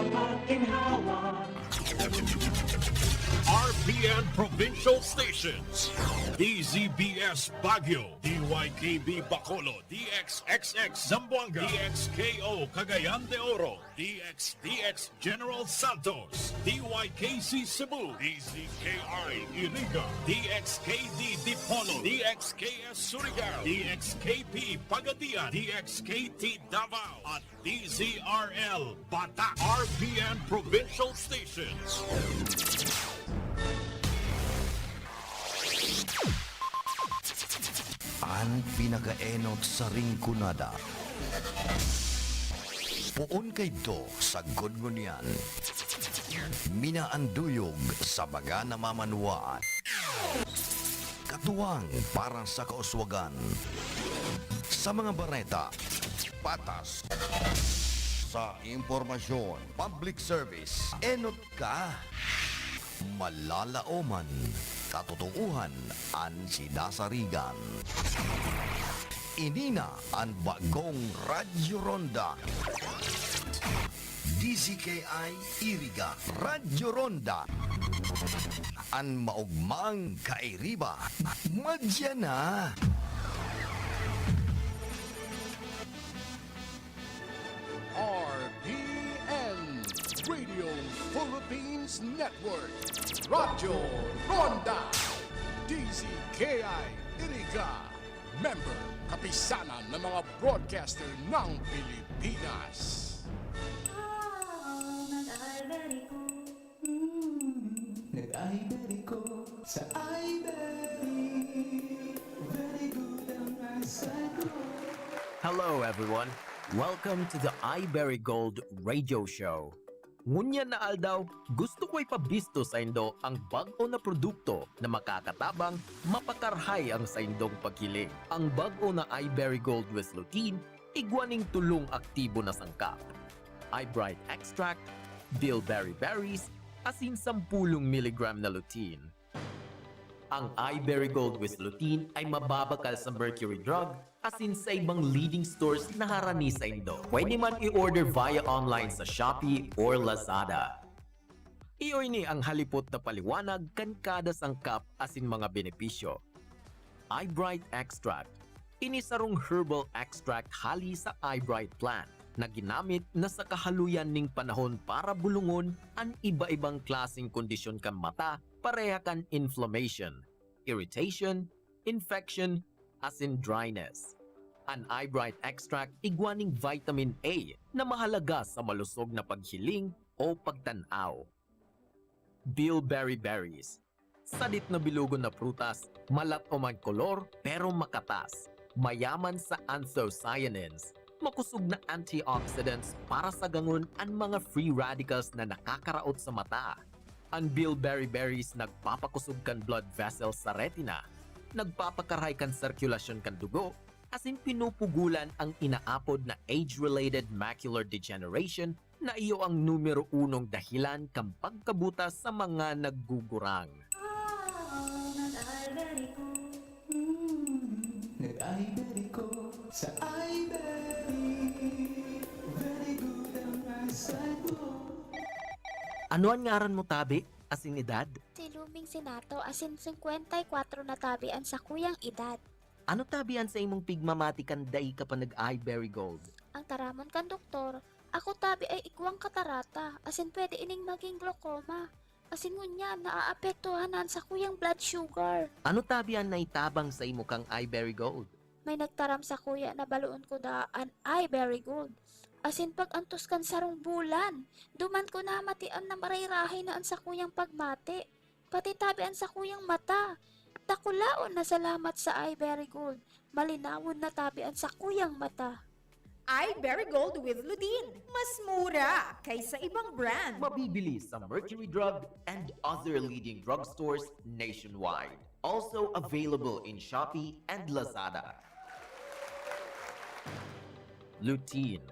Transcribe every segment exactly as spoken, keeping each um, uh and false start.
Maginhawa. R P N Provincial Stations, D Z B S Baguio, D Y K B Bacolod, D X X X Zamboanga, D X K O Cagayan de Oro, D X D X General Santos, D Y K C Cebu, D Z K I Iriga, D X K D Dipolog, D X K S Surigao, D X K P Pagadian, D X K T Davao, at D Z R L Batak, R P N Provincial Stations. An pinakaenot sa Rinconada. Poon kaidto sagkod ngunyan. Minaanduyog sa mga namamanwaan. Katuwang para sa kauswagan. Sa mga bareta, patas. Sa impormasyon, public service, enot ka. Malalaoman, katotoohan an sinasarigan. Ini na an bagong Radyo Ronda. D Z K I Iriga, Radyo Ronda. An maogmang kairiba, madya na. R P N, Radio Philippines Network, Radyo Ronda, D Z K I Iriga, member, kapisanan ng mga broadcaster ng Pilipinas. Nag-Ibery ko sa Ibery. Very good ang eyesight ko. Hello everyone! Welcome to the Ibery Gold Radio Show. Ngunyan na aldaw, gusto ko ipabisto saindo ang bag-o na produkto na makakatabang mapakarhay ang saindong paghiling. Ang bag-o na Ibery Gold with Lutein, igwa ning tolong aktibo na sangkap. Eyebright extract, bilberry berries, asin sampulong miligram na lutein. Ang Ibery Gold with Lutein ay mababakal sa Mercury Drug asin sa ibang leading stores na harani saindo. Pwede man i-order via online sa Shopee or Lazada. Iyo ini ang halipot na paliwanag kan kada sangkap asin mga benepisyo. Eyebright Extract. Ini sarong herbal extract hali sa Eyebright plant na ginamit na sa kahaluyan ning panahon para bulongon an iba-ibang klaseng kondisyon kan mata, pareha kan inflammation, irritation, infection, asin dryness. An Eyebright Extract igwa ning vitamin A na mahalaga sa malusog na paghiling o pagtan-aw. Bilberry berries. Sadit na bilugon na prutas, malat-om an kolor pero makatas. Mayaman sa anthocyanins, makusog na antioxidants para sagangon an mga free radicals na nakakaraot sa mata. An bilberry berries nagpapakusog kan blood vessels sa retina, nagpapakarhay kan sirkulasyon kan dugo, asin pinupugulan ang inaapod na age-related macular degeneration na iyo ang numero unong dahilan kan pagkabuta sa mga naggugurang. Nag-Ibery ko. Mm. Nag-Ibery ko sa Ibery. Very good ang eyesight ko. Ano an ngaran mo, tabi? Asin edad? Si Luming Sinato, asin singkwenta y kwatro na tabi an sakuyang edad. Ano tabi an sa imong pigmamati kan dai ka pa nag-Ibery Gold? Ang taramon kan doktor, ako tabi ay igwang katarata, asin pwede ining maging glaucoma. Asin ngunyan, naaapektuhan na an sakuyang blood sugar. Ano tabi an naitabang sa imo kang Ibery Gold? May nagtaram sakuya na baloon ko daa an Ibery Gold. Asin pag-antos kan sarong bulan, duman ko namatian na marayrahay na an sakuyang pagmati. Pati tabi an sakuyang mata. Dakulaon na salamat sa Ibery Gold. Malinawon na tabi an sakuyang mata. Ibery Gold with Lutein. Mas mura kaysa ibang brand. Mabibili sa Mercury Drug and other leading drugstores nationwide. Also available in Shopee and Lazada. Lutein.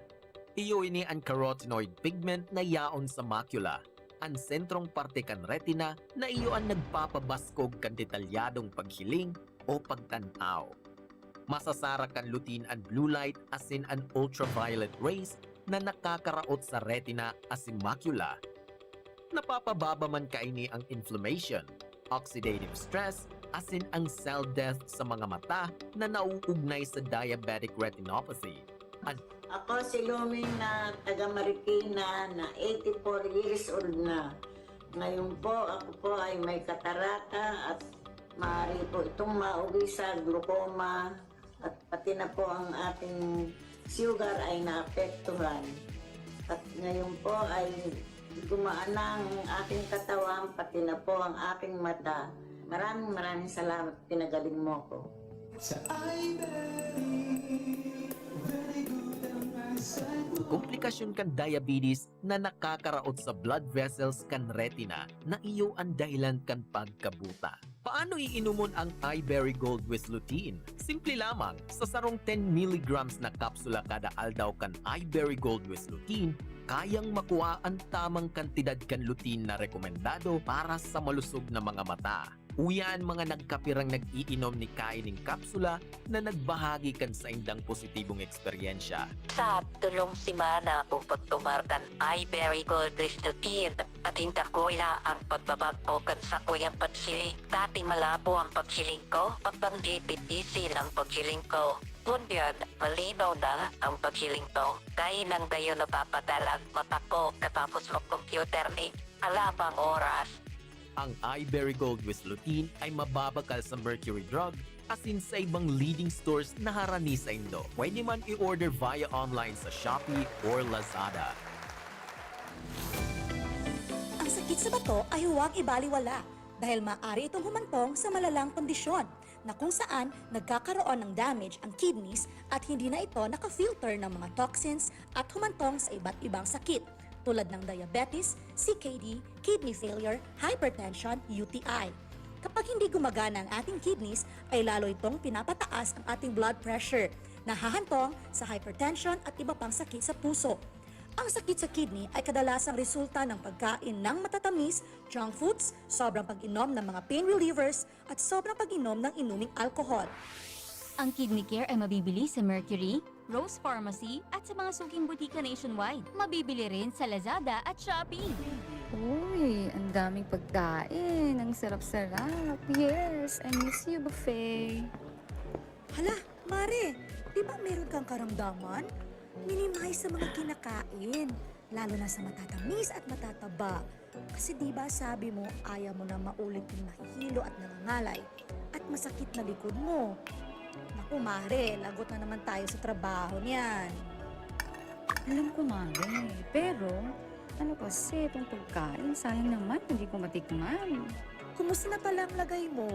Iyo ini an carotenoid pigment na yaon sa macula, an sentrong parte kan retina na iyo an nagpapabaskog kan detalyadong paghiling o pagtan-aw. Masasara kan lutein an blue light asin an ultraviolet rays na nakakaraot sa retina asin macula. Napapababa man kaini ang inflammation, oxidative stress, asin ang cell death sa mga mata na nauugnay sa diabetic retinopathy. An- Ako si Luming na taga Marikina na eighty-four years old na. Ngayon po, ako po ay may katarata at maaari po itong mauwi sa glaucoma at pati na po ang ating sugar ay naapektuhan. At ngayon po ay gumaan na ang aking katawan, pati na po ang aking mata. Maraming maraming salamat, pinagaling mo ko. Sa iBerry, very good ang eyesight mo. Komplikasyon kan diabetes na nakakaraot sa blood vessels kan retina na iyo an dahilan kan pagkabuta. Paano iinomon ang iBerry Gold with Lutein? Simple lamang, sa sarong ten milligrams na kapsula kada aldaw kan iBerry Gold with Lutein, kayang makua an tamang kantidad kan lutein na rekomendado para sa malusog na mga mata. Uya an mga nagkapirang nag-iinom ni Kai ning kapsula na nagbahagi kan saindang positibong eksperyensya. Sa tulong semana ako pagtumar kan iBerry Gold Restaurant, ating dakula ang pagbabagpo kan sakuyang pagsiling. Dati malabo ang pagsiling ko, pagbang D P T C lang pagsiling ko. Ngunyan, malinaw na ang pagsiling ko. Kaya nang gayon napapadalag mata ko katapos mag-computer ni alam ang oras. Ang iBerry Gold with Lutein ay mababakal sa mercury drug asin sa ibang leading stores na harani saindo. Pwede man i-order via online sa Shopee or Lazada. Ang sakit sa bato ay huwag ibaliwala dahil maaari itong humantong sa malalang kondisyon na kung saan nagkakaroon ng damage ang kidneys at hindi na ito naka-filter ng mga toxins at humantong sa iba't ibang sakit tulad ng diabetes, C K D, kidney failure, hypertension, U T I. Kapag hindi gumagana ang ating kidneys, ay lalo itong pinapataas ang ating blood pressure, nahahantong sa hypertension at iba pang sakit sa puso. Ang sakit sa kidney ay kadalasang resulta ng pagkain ng matatamis, junk foods, sobrang pag-inom ng mga pain relievers, at sobrang pag-inom ng inuming alcohol. Ang Kidney Care ay mabibili sa Mercury, Rose Pharmacy at sa mga suking butika nationwide. Mabibili rin sa Lazada at Shopee. Uy, ang daming pagkain. Ang sarap-sarap. Yes, I miss you, buffet. Hala, Mare, di ba meron kang karamdaman? Minimize sa mga kinakain, lalo na sa matatamis at matataba. Kasi di ba sabi mo, ayaw mo na maulit yung nahihilo at nangangalay at masakit na likod mo. Naku, Mare, lagot na naman tayo sa trabaho niyan. Alam ko, Mare. Pero, ano kasi itong pagkain? Sayang naman, hindi ko matikman. Kumusta na pala ang lagay mo?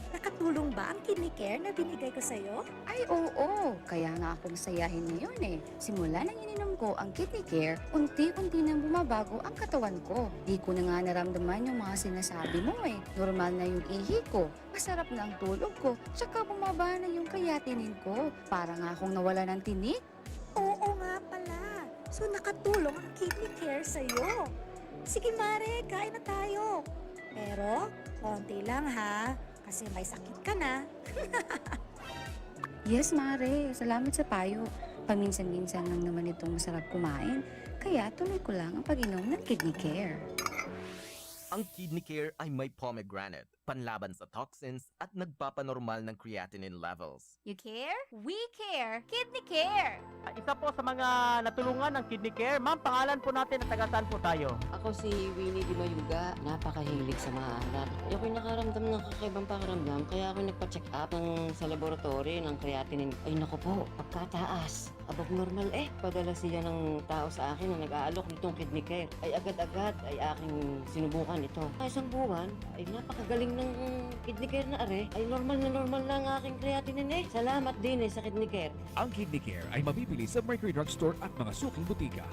Nakatulong ba ang kidney care na binigay ko sa'yo? Ay, oo. Kaya nga akong sayahin ngayon eh. Simula nang ininom ko ang Kidney Care, unti-unti nang bumabago ang katawan ko. Di ko na nga naramdaman yung mga sinasabi mo eh. Normal na yung ihi ko, masarap na ang tulog ko, tsaka bumaba na yung creatinine ko. Parang akong nawala ng tinik. Oo nga pala. So nakatulong ang kidney care sa'yo. Sige Mare, kain na tayo. Pero konti lang ha, kasi may sakit ka na. Yes, Mare. Salamat sa payo. Paminsan-minsan lang naman itong masarap kumain. Kaya tuloy ko lang ang pag-inom ng Kidney Care. Ang Kidney Care ay may pomegranate, panlaban sa toxins at nagpapanormal ng creatinine levels. You care? We care! Kidney Care! Isa po sa mga natulungan ng Kidney Care. Ma'am, pangalan po natin at taga saan po tayo? Ako si Winnie Di Mayuga, napakahilig sa maalat. Ako'y nakaramdam ng kakaibang pakiramdam, kaya ako nagpa-check up ng, sa laboratory ng creatinine. Ay naku po, pagkataas. Above normal eh. Padala siya ng tao sa akin na nag-aalok nitong Kidney Care. Ay agad-agad ay aking sinubukan ito. Sa isang buwan, ay napakagaling ng Kidney Care na are. Ay normal na normal na ang aking creatinine eh. Salamat din eh sa Kidney Care. Ang Kidney Care ay mabibili sa Mercury Drug Store at mga suking butika.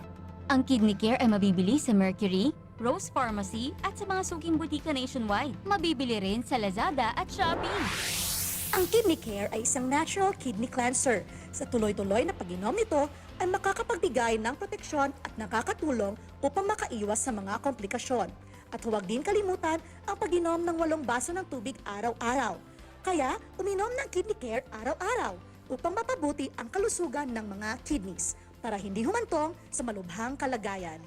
Ang Kidney Care ay mabibili sa Mercury, Rose Pharmacy at sa mga suking butika nationwide. Mabibili rin sa Lazada at Shopee. Ang Kidney Care ay isang natural kidney cleanser. Sa tuloy-tuloy na pag-inom nito ay makakapagbigay ng proteksyon at nakakatulong upang makaiwas sa mga komplikasyon. At huwag din kalimutan ang pag-inom ng walong baso ng tubig araw-araw. Kaya, uminom ng Kidney Care araw-araw upang mapabuti ang kalusugan ng mga kidneys. para hindi humantong sa malubhang kalagayan.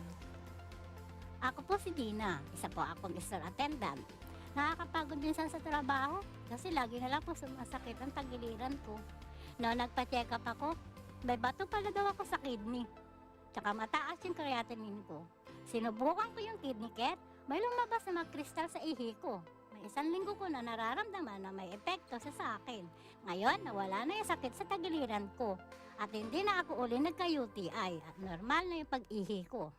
Ako po si Dina, isa po akong store attendant. Nakakapagod minsan sa trabaho kasi lagi na lang po sumasakit ang tagiliran ko. No, nagpa-check up ako, may bato pala daw ako sa kidney. Tsaka mataas yung creatinine ko. Sinubukan ko yung kidney care, may lumabas na mga kristal sa ihi ko. May isang linggo ko na nararamdaman na may epekto sa sa akin. Ngayon, nawala na yung sakit sa tagiliran ko. At hindi na ako uli nagka-U T I at normal na yung pag-ihi ko.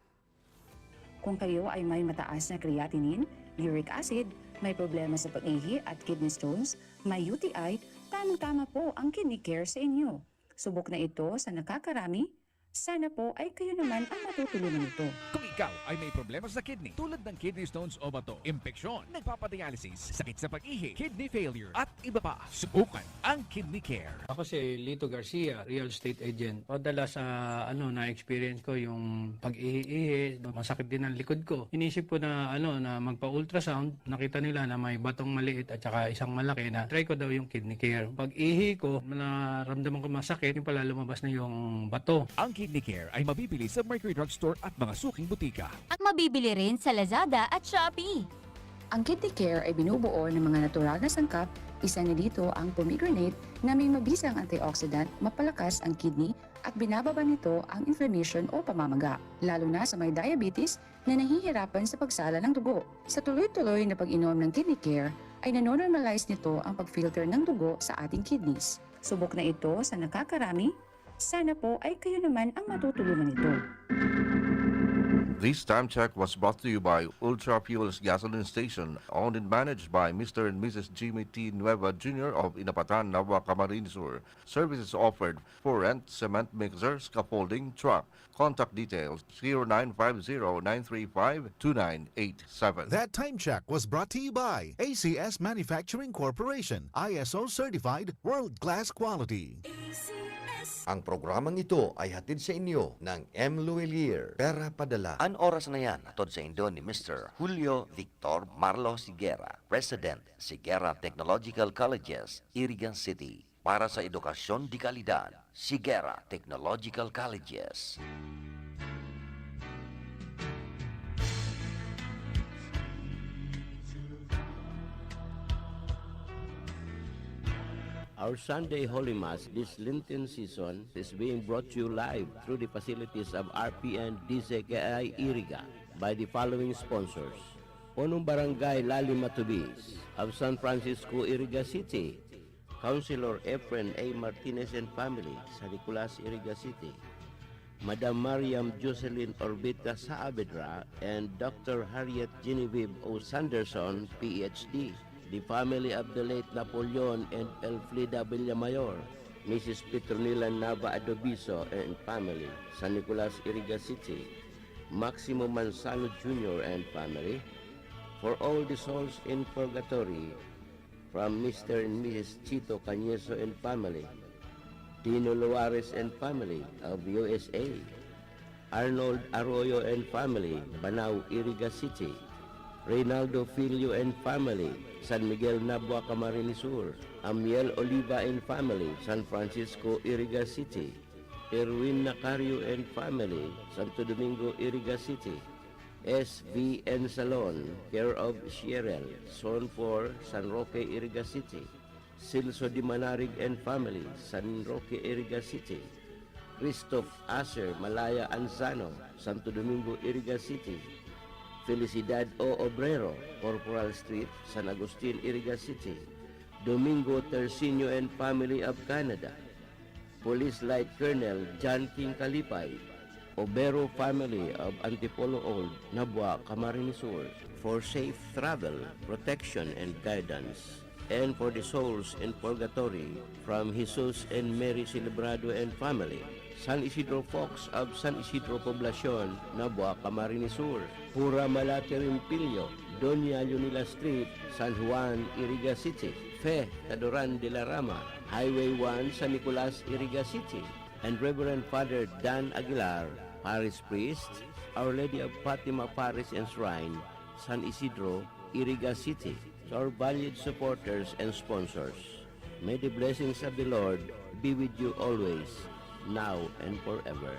Kung kayo ay may mataas na creatinine, uric acid, may problema sa pag-ihi at kidney stones, may U T I, tamang-tama po ang Kidney Care sa inyo. Subok na ito sa nakakarami, sana po ay kayo naman ang matutulungan nito. Kung ikaw ay may problema sa kidney tulad ng kidney stones o bato, impeksyon, nagpapadialysis, sakit sa pag-ihi, kidney failure, at iba pa, subukan ang Kidney Care. Ako si Lito Garcia, real estate agent. Padala sa ano na experience ko yung pag-ihi-ihi, masakit din ang likod ko. Inisip ko na ano na magpa-ultrasound, nakita nila na may batong maliit at saka isang malaki na try ko daw yung Kidney Care. Pag-ihi ko, naramdaman ko masakit, yung pala lumabas na yung bato. Ang Kidney Care ay mabibili sa Mercury Drug Store at mga suking butika. At mabibili rin sa Lazada at Shopee. Ang Kidney Care ay binubuo ng mga natural na sangkap, isa na dito ang pomegranate na may mabisang antioxidant, mapalakas ang kidney at binababa nito ang inflammation o pamamaga, lalo na sa may diabetes na nahihirapan sa pagsala ng dugo. Sa tuloy-tuloy na pag-inom ng Kidney Care ay nanonormalize nito ang pag-filter ng dugo sa ating kidneys. Subok na ito sa nakakarami, sana po ay kayo naman ang matutulungan nito. This time check was brought to you by Ultra Fuels Gasoline Station, owned and managed by Mister and Missus Jimmy T. Nueva Junior of Inapatan, Nabua, Camarines Sur. Services offered for rent, cement mixer, scaffolding, truck. Contact details, zero nine five zero nine three five two nine eight seven. That time check was brought to you by A C S Manufacturing Corporation, I S O certified, world-class quality. Ang programang ito ay hatid sa inyo ng M. Luwilier, Pera Padala. An oras na yan, hatod sa indo ni Mister Julio Victor Marlos Higuera, President, Higuera Technological Colleges, Iriga City. Para sa edukasyon de kalidad, Higuera Technological Colleges. Our Sunday Holy Mass this Lenten season is being brought to you live through the facilities of R P N D C K I Iriga by the following sponsors: Punong Barangay Lali Matubis of San Francisco, Iriga City, Councilor Efren A. Martinez and family, San Nicolas, Iriga City, Madam Mariam Jocelyn Orbita Saavedra and Doctor Harriet Genevieve O. Sanderson, P H D, the family of the late Napoleon and Elfrida Villamayor, Missus Petronila Nava Adobiso and family, San Nicolas, Iriga City, Maximo Manzano Junior and family, for all the souls in purgatory, from Mister and Missus Chito Cañezo and family, Dino Luares and family of U S A, Arnold Arroyo and family, Banao, Iriga City, Reynaldo Filio and family, San Miguel, Nabua, Camarines Sur, Amiel Oliva and family, San Francisco, Iriga City, Erwin Nacario and family, Santo Domingo, Iriga City, S V N Salon, care of Shierel, Zone four, San Roque, Iriga City, Celso Di Manarig and family, San Roque, Iriga City, Christoph Aser Malaya Anzano, Santo Domingo, Iriga City, Felicidad O. Obrero, Corporal Street, San Agustin, Iriga City, Domingo Tercinio and family of Canada, Police Light Colonel John King Kalipay, Obero family of Antipolo Old, Nabua, Camarines Sur, for safe travel, protection, and guidance, and for the souls in purgatory, from Jesus and Mary Celebrado and family, San Isidro Fox of San Isidro Poblacion, Nabua, Camarines Sur, Pura Malate Rimpilyo, Doña Leonila Street, San Juan, Iriga City, Fe Tadoran de la Rama, Highway one, San Nicolas, Iriga City, and Reverend Father Dan Aguilar, Parish Priest, Our Lady of Fatima Parish and Shrine, San Isidro, Iriga City. To our valued supporters and sponsors, may the blessings of the Lord be with you always, now and forever.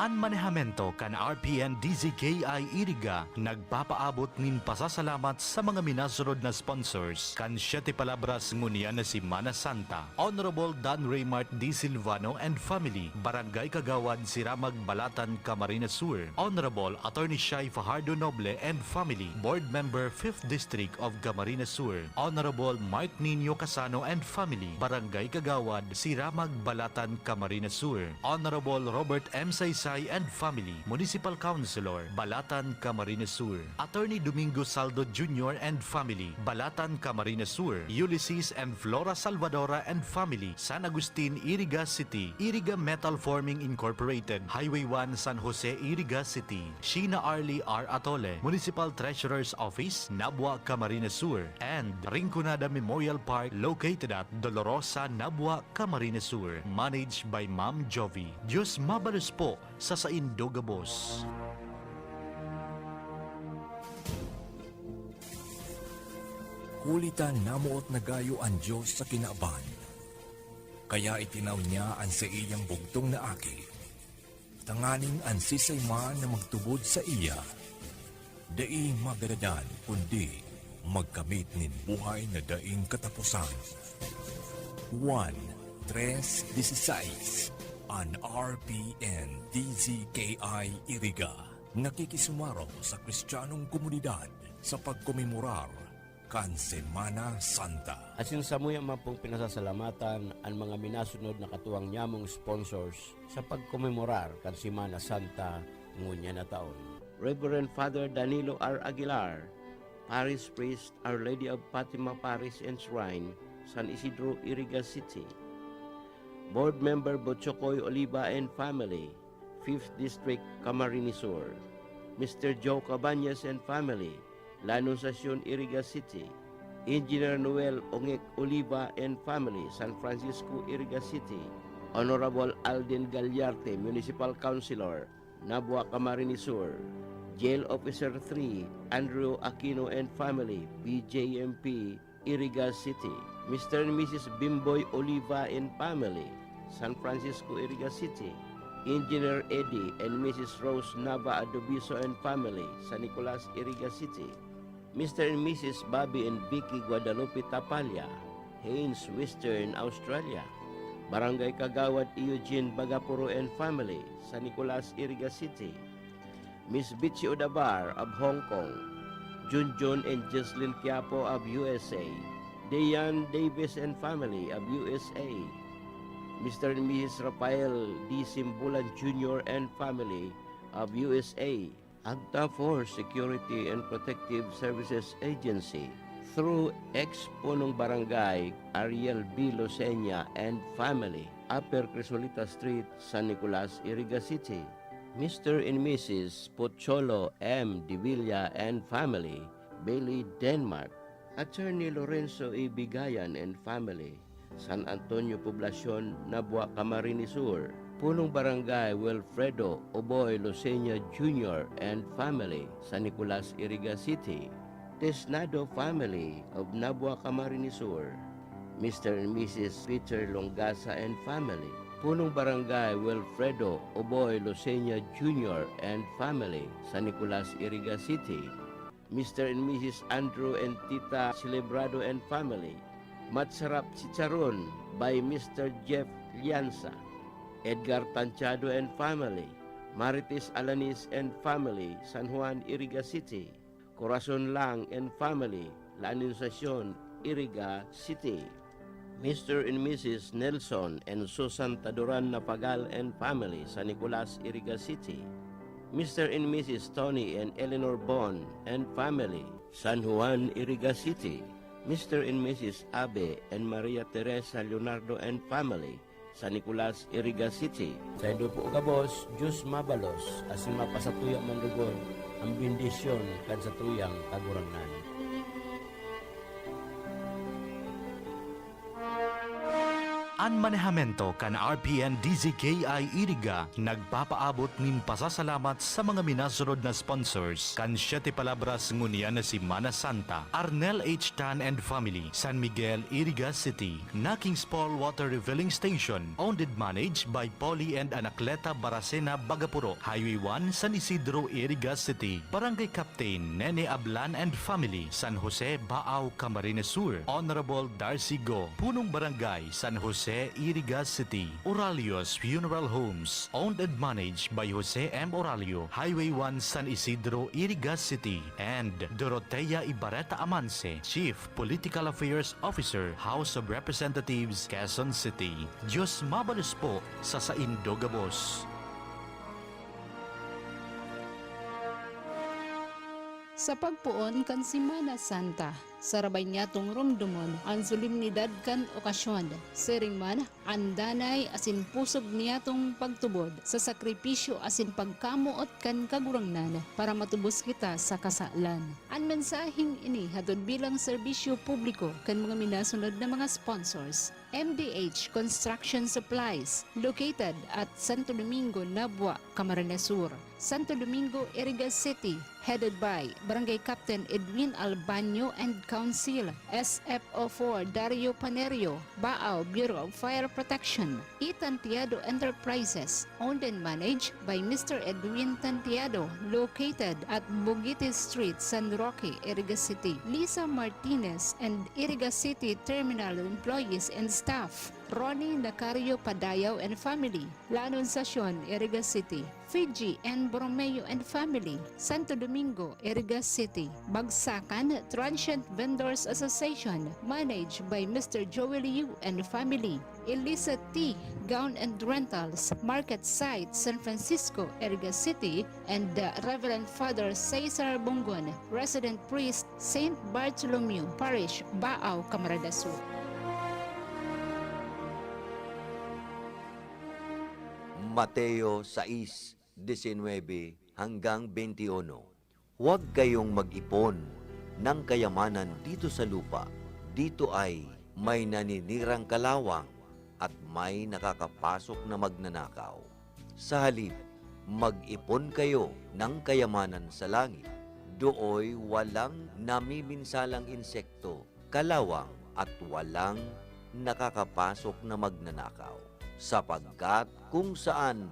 An manehamento kan R P N D Z K I Iriga nagpapaabot nin pasasalamat sa mga minasunod na sponsors kan Siete Palabras ngunyan na Semana Santa: Honorable Dan Raymart D. Silvano and family, Barangay Kagawad, Siramag, Balatan, Camarines Sur; Honorable Attorney Shai Fajardo Noble and family, Board Member, Fifth District of Camarines Sur; Honorable Mark Nino Casano and family, Barangay Kagawad, Siramag, Balatan, Camarines Sur; Honorable Robert M. Saysay and family, Municipal Councilor, Balatan, Camarines Sur; Attorney Domingo Saldo Junior and family, Balatan, Camarines Sur; Ulysses and Flora Salvadora and family, San Agustin, Iriga City; Iriga Metal Forming Incorporated, Highway one, San Jose, Iriga City; Sheena Arlie R. Atole, Municipal Treasurer's Office, Nabua, Camarines Sur; and Rinconada Memorial Park, located at Dolorosa, Nabua, Camarines Sur. Managed by Ma'am Jovi. Diyos mabalos po sa saindo gabos. Huli ta namoot na gayo an Dios sa kinaban, kaya itinaw niya an saiyang bugtong na Aki, tanganing an siisay man na magtubod saiya, dai magadadan, kundi magkamit nin buhay na daing kataposan. Juan tres dieciséis, an R P N D Z K I Iriga, nakikisumaro sa Kristiyanong komunidad sa pagkomemorar kan Semana Santa. Asin samuya man pong pinasasalamatan an mga minasunod na katuwang nyamong sponsors sa pagkomemorar kan Semana Santa ngunyan na taon: Reverend Father Danilo R. Aguilar, Parish Priest, Our Lady of Fatima Parish and Shrine, San Isidro, Iriga City; Board Member Butchokoy Oliva and family, Fifth District, Camarines Sur; Mister Joe Cabañas and family, La Anunciacion, Iriga City; Engineer Noel Ongek Oliva and family, San Francisco, Iriga City; Honorable Alden Gallarte, Municipal Councilor, Nabua, Camarines Sur; Jail Officer three, Andrew Aquino and family, B J M P, Iriga City; Mister and Missus Bimboy Oliva and family, San Francisco, Iriga City; Engineer Eddie and Missus Rose Nava Adobiso and family, San Nicolas, Iriga City; Mister and Missus Bobby and Vicky Guadalupe Tapalla, Haynes, Western Australia; Barangay Kagawad Eugene Bagapuro and family, San Nicolas, Iriga City; Miss Bitsy Odabar of Hong Kong, Junjun and Jocelyn Quiapo of U S A, Dayan Davis and family of U S A, Mister and Missus Rafael D. Simbulan Junior and family of U S A, Agta for Security and Protective Services Agency, through ex-punong barangay Ariel B. Loseña and family, Upper Crisolita Street, San Nicolas, Iriga City. Mister and Missus Pocholo M. Divilla and family, Bailey, Denmark. Attorney Lorenzo E. Bigayan and family, San Antonio Poblacion, Nabua, Camarines Sur. Punong Barangay Wilfredo Oboy Loseña Junior and family, San Nicolas, Iriga City. Tesnado family of Nabua, Camarines Sur. Mister and Missus Peter Longasa and family, Punong Barangay Wilfredo Oboy Loseña Junior and family, San Nicolas, Iriga City. Mister and Missus Andrew and Tita Celebrado and family, Matsarap Chicharon by Mister Jeff Lianza, Edgar Tanchado and family, Marites Alanis and family, San Juan, Iriga City. Corazon Lang and family, La Anunciacion, Iriga City. Mister and Missus Nelson and Susan Taduran Napagal and family, San Nicolas, Iriga City. Mister and Missus Tony and Eleanor Bon and family, San Juan, Iriga City. Mister and Missus Abe and Maria Teresa Leonardo and family, San Nicolas, Iriga City. Saindo po gabos, Dios mabalos, asin mapasatuya man lugod an bendisyon kan satuyang Kagurangnan. An manehamento kan R P N D Z K I Iriga nagpapaabot nin pasasalamat sa mga minasunod na sponsors kan Siete Palabras ngunyan na Semana Santa, Arnel H Tan and Family, San Miguel, Iriga City, Naking's Paul Water Refilling Station, owned and managed by Polly and Anacleta Baracena Bagapuro, Highway one, San Isidro, Iriga City, Barangay Captain Nene Ablan and Family, San Jose, Baao, Camarines Sur, Honorable Darcy Go, Punong Barangay, San Jose, Iriga City, Oralios Funeral Homes, owned and managed by Jose M. Oralio, Highway one, San Isidro, Iriga City, and Dorotea Ibarreta Amanse, Chief Political Affairs Officer, House of Representatives, Quezon City. Diyos mabalos po sa saindo gabos. Sa pagpoon kan Semana Santa, sarabay niyatong romdomon an solemnidad kan okasyon. Siring man, an danay asin pusog niyatong pagtubod sa sakripisyo asin pagkamoot kan Kagurangnan para matubos kita sa kasalan. An mensaheng ini hatod bilang serbisyo publiko kan mga minasunod na mga sponsors: M D H Construction Supplies, located at Santo Domingo, Nabua, Camarines Sur, Santo Domingo, Iriga City, headed by Barangay Captain Edwin Albaño and Council, S F O four Dario Panerio, Baao, Bureau of Fire Protection, Itantiado Enterprises, owned and managed by Mister Edwin Tantiado, located at Bugiti Street, San Roque, Iriga City, Lisa Martinez and Iriga City Terminal employees and staff, Ronnie Nacario Padayaw and family, La Anunciacion, Iriga City, Fiji and Borromeo and family, Santo Domingo, Iriga City, Bagsakan Transient Vendors Association, managed by Mister Joel Yu and family, Elisa T Gown and Rentals, Market Site, San Francisco, Iriga City, and the Reverend Father Cesar Bongon, Resident Priest, Saint Bartholomew Parish, Baao, Camarines Sur. Mateo sais, diecinuebe hanggang veintiuno. Huwag kayong mag-ipon ng kayamanan dito sa lupa. Dito ay may naninirang kalawang at may nakakapasok na magnanakaw. Sa halip, mag-ipon kayo ng kayamanan sa langit. Dooy walang namiminsalang insekto, kalawang at walang nakakapasok na magnanakaw. Sapagkat kung saan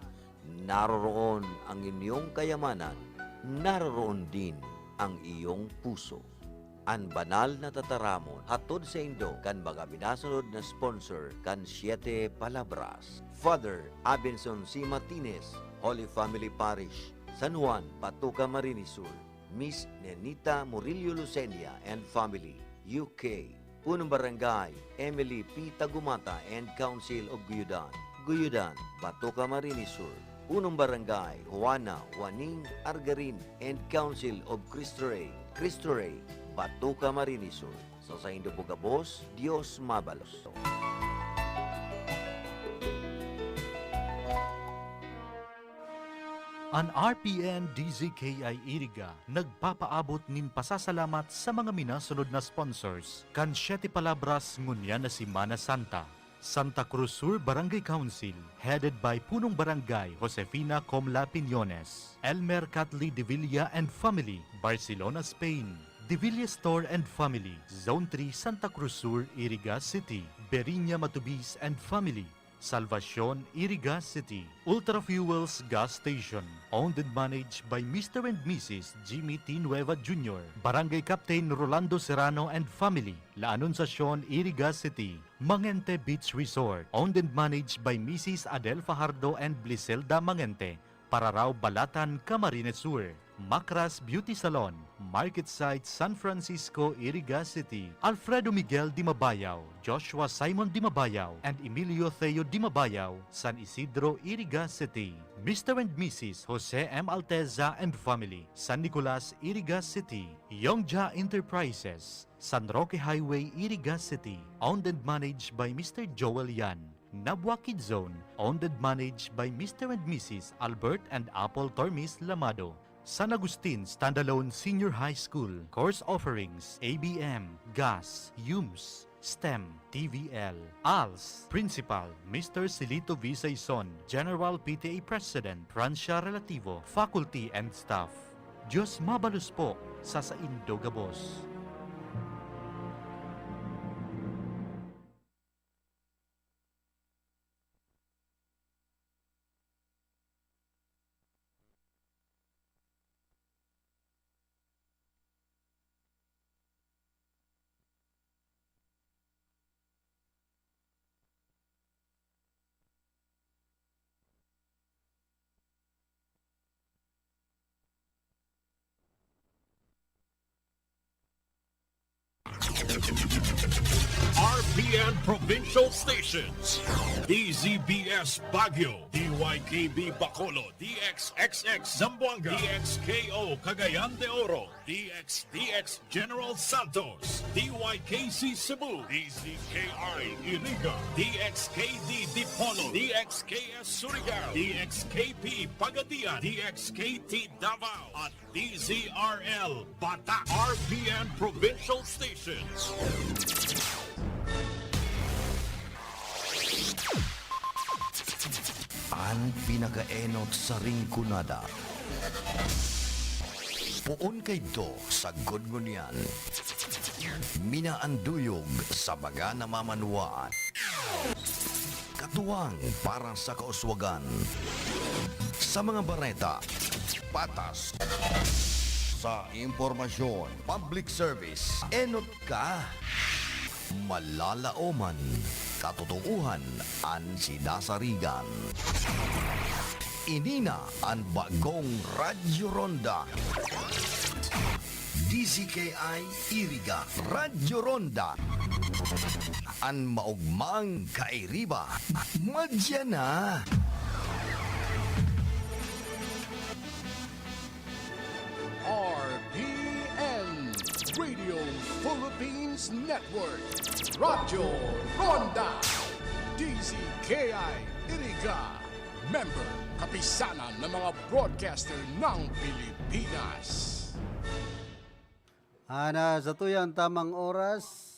naroroon ang inyong kayamanan, naroroon din ang iyong puso. An banal na tataramon hatod saindo kan mga minasunod na sponsor kan Siete Palabras: Father Abenson C. Martinez, Holy Family Parish, San Juan, Batoka, Camarines Sur. Miss Nenita Murillo Lucenia and family, U K. Punong Barangay, Emily P. Tagumata and Council of Guyudan, Guyudan, Batoka, Camarines Sur. Punong Barangay, Juana Juaning Argarin and Council of Cristo Rey, Cristo Rey, Batoka, Camarines Sur. Sa saindo po gabos, Dios mabalos. An R P N D Z K I Iriga nagpapaabot nin pasasalamat sa mga minasunod na sponsors kan Siete Palabras ngunyan na Semana Santa: Santa Cruz Sur Barangay Council, headed by Punong Barangay Josefina Comla Piñones, Elmer Catli Devilla and family, Barcelona, Spain; Devilla Store and family, Zone three, Santa Cruz Sur, Iriga City; Beriña Matubis and family, Salvacion, Iriga City; Ultra Fuels Gas Station, owned and managed by Mister and Missus Jimmy T. Nueva Junior, Barangay Captain Rolando Serrano and family, La Anunciacion, Iriga City; Mangente Beach Resort, owned and managed by Missus Adel Fajardo and Bliselda Mangente, Pararao, Balatan, Camarines Sur; Macras Beauty Salon, Market Site, San Francisco, Iriga City; Alfredo Miguel Dimabayaw, Joshua Simon Dimabayaw, and Emilio Theo Dimabayaw, San Isidro, Iriga City; Mister and Missus Jose M. Alteza and family, San Nicolas, Iriga City; Yongja Enterprises, San Roque Highway, Iriga City, owned and managed by Mister Joel Yan; Nabua Kid Zone, owned and managed by Mister and Missus Albert and Apple Tormes Lamado; San Agustin Standalone Senior High School, course offerings, A B M, gas, yums, STEM, T V L, als, Principal, Mister Silito V. Saison, General P T A President, Francia Relativo, Faculty and Staff. Diyos mabalos po sa saindo gabos. R P N Provincial Stations, D Z B S Baguio, D Y K B Bacolod, D X X X Zamboanga, D X K O Cagayan de Oro, D X D X General Santos, D Y K C Cebu, D Z K I Iriga, D X K D Dipolog, D X K S Surigao, D X K P Pagadian, D X K T Davao, at D Z R L Bata, R P N Provincial Stations. An pinakaenot sa Rinconada. Poon kaidto sagkod ngunyan. Minaanduyog sa mga namamanwaan. Katuwang para sa kauswagan. Sa mga bareta, patas. Sa impormasyon, public service, enot ka. Malalaoman, katotoohan an sinasarigan. Ini na an bagong Radyo Ronda. D Z K I Iriga, Radyo Ronda. An maogmang kairiba, madya na. R P N, Radio Philippines Network, Radyo Ronda, D Z K I Iriga, member, Kapisanan ng mga Broadcaster ng Pilipinas. Ana, sa tuyang tamang oras,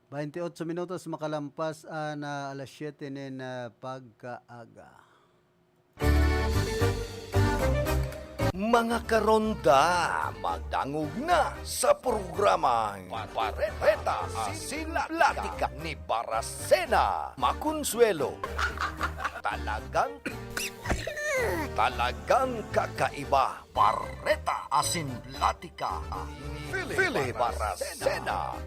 baynte otso minutos makalampas an, ah, alas siyete nin, ah, pagkaaga. Mga karonda, magdangog na sa programang Pareta Asin Platika ni Baracena Maconsuelo. Talagang, talagang kakaiba. Pareta Asin Platika ni Philip Baracena.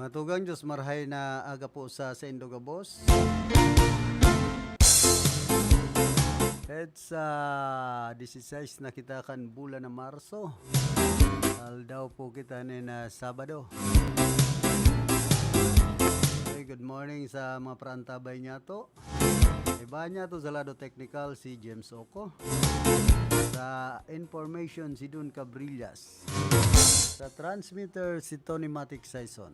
Mga tugang, Diyos marahay na aga po sa saindo gabos. It's, ah, disisais na kita kan bulan na Marso. Aldaw po kita nin, ah, Sabado. Okay, good morning sa mga parantabay niyato. Iba niyato sa lado teknikal si James Oco. Sa information si Don Cabrillas. Sa transmitter si Tony Matic Saison.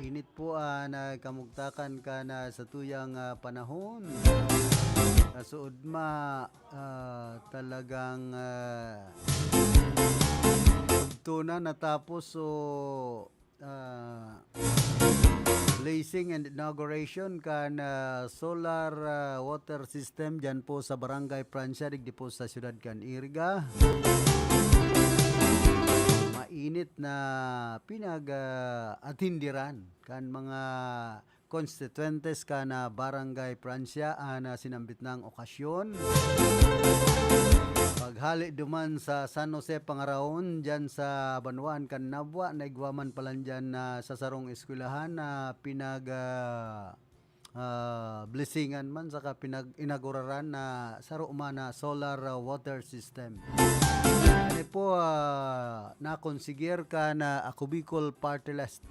Init po, ah, nagkamugtakan ka na sa tuyang, ah, panahon. Kasuod ma, ah, talagang, ah, tugto na natapos, so, ah, blessing and inauguration kan, ah, solar, ah, water system dyan po sa Barangay Francia, digdi po sa siyudad kan Iriga. Mainit na pinag, ah, atindiran kan mga konstituyentes kan, ah, Barangay Francia an, ah, sinambit nang okasyon. Paghali duman sa San Jose Pangaraon, dyan sa banwaan kan Nabua, naigwa man palan dyan na sa sarong eskwelahan na pinag, ah, ah, blessingan man saka pinag-inauguraran na saro man na solar, ah, water system. Ini po, ah, nakonsigir kan, ah, Ako Bicol Party List.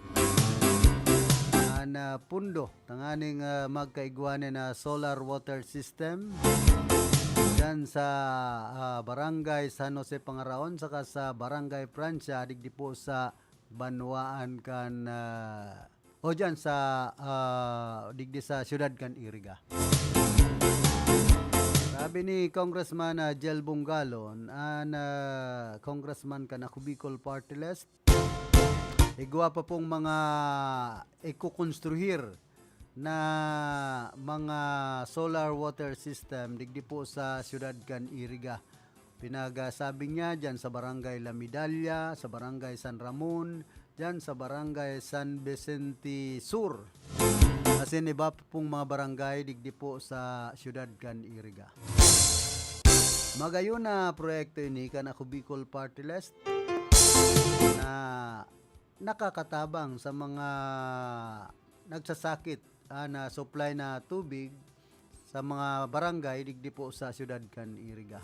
An, ah, pundo tanganing, ah, magkaigwa nin, ah, solar water system. dyan sa, ah, Barangay San Jose Pangaraon, saka sa Barangay Francia, digdi po sa banwaan kan, ah, o dyan sa, ah, digdi sa siyudad kan Iriga. Sabi ni Congressman, ah, Jel Bongalon, an, ah, congressman kan Ako Bicol Party List, igwa pa pong mga ikukonstruhir na mga solar water system digdi po sa siyudad kan Iriga. Pinagsabi niya dyan sa Barangay La Medalla, sa Barangay San Ramon, dyan sa Barangay San Vicente Sur, asin iba pa pong mga barangay digdi po sa siyudad kan Iriga. Magayon na proyekto ini kan Ako Bicol Party List na nakakatabang sa mga nagsasakit, ah, na supply na tubig sa mga barangay digdi po sa siyudad kan Iriga.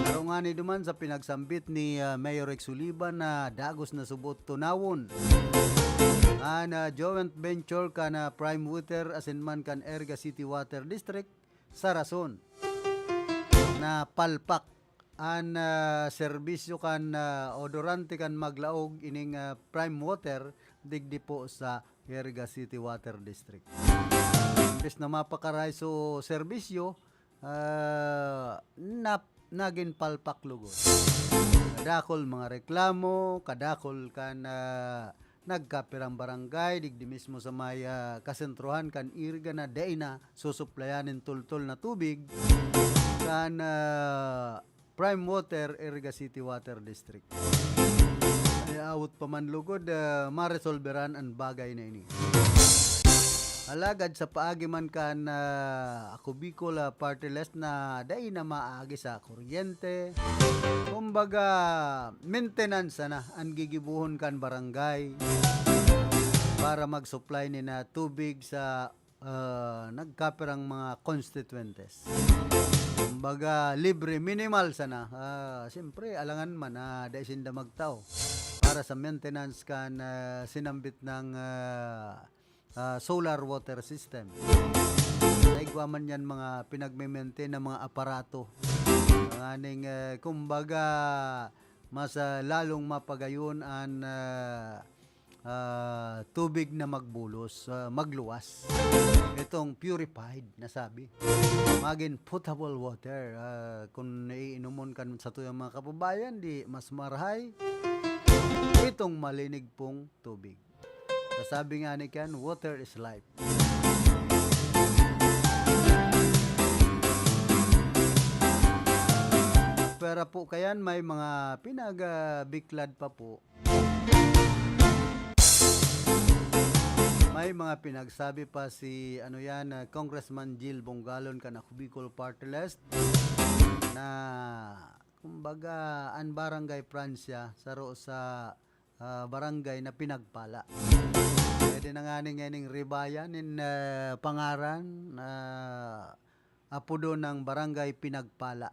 Pero ngani duman sa pinagsambit ni, ah, Mayor Rex Oliva na dagos na subot tunawon an, ah, joint venture kan, ah, Prime Water asin man kan Iriga City Water District sa rason na palpak an, ah, serbisyo kan, ah, o durante kan maglaog ining, ah, Prime Water digdi po sa Iriga City Water District. Imbes na mapakaray so serbisyo, ah, nap-, nagin palpak lugod. Kadakol mga reklamo, kadakol kan, ah, nagkapirang barangay digdi mismo sa may, ah, kasentrohan kan Iriga na dai na susuplayan nin tultol na tubig kan, ah, Prime Water, Iriga City Water District. Ay, awot pa man lugod, ah, maresolberan an bagay na ini. Alagad sa paagi man kan, ah, Ako Bicol, ah, Party List na dai na maagi sa kuryente. Kumbaga, maintenance sana an gigibohon kan barangay para mag-supply nin, ah, tubig sa, ah, nagkapirang mga konstituyentes. Kumbaga, libre, minimal sana. Ah, siyempre, alangan man na dai sinda magtao para sa maintenance kan, ah, sinambit ng, ah, ah, solar water system. Naigwa man yan mga pinagme-maintain na mga aparato. Nganing, eh, kumbaga, mas, ah, lalong mapagayon an, ah, ah, tubig na magbulos, ah, magluwas. Itong purified na sabi. Magin potable water. Ah, kung naiinomon kan satuyang mga kababayan, di mas marahay itong malinig pong tubig. Sasabi nga ni Ken, "Water is life." Pero po kayan, may mga pinagbiklad pa po. May mga pinagsabi pa si, ano yan, ah, Congressman Jil Bongalon kan Ako Bicol Party List na, kumbaga, an Barangay Francia, saro sa, ah, barangay na pinagpala. Pwede na nga ning, ning ribayan nin, ah, pangaran na apodo ng Barangay Pinagpala.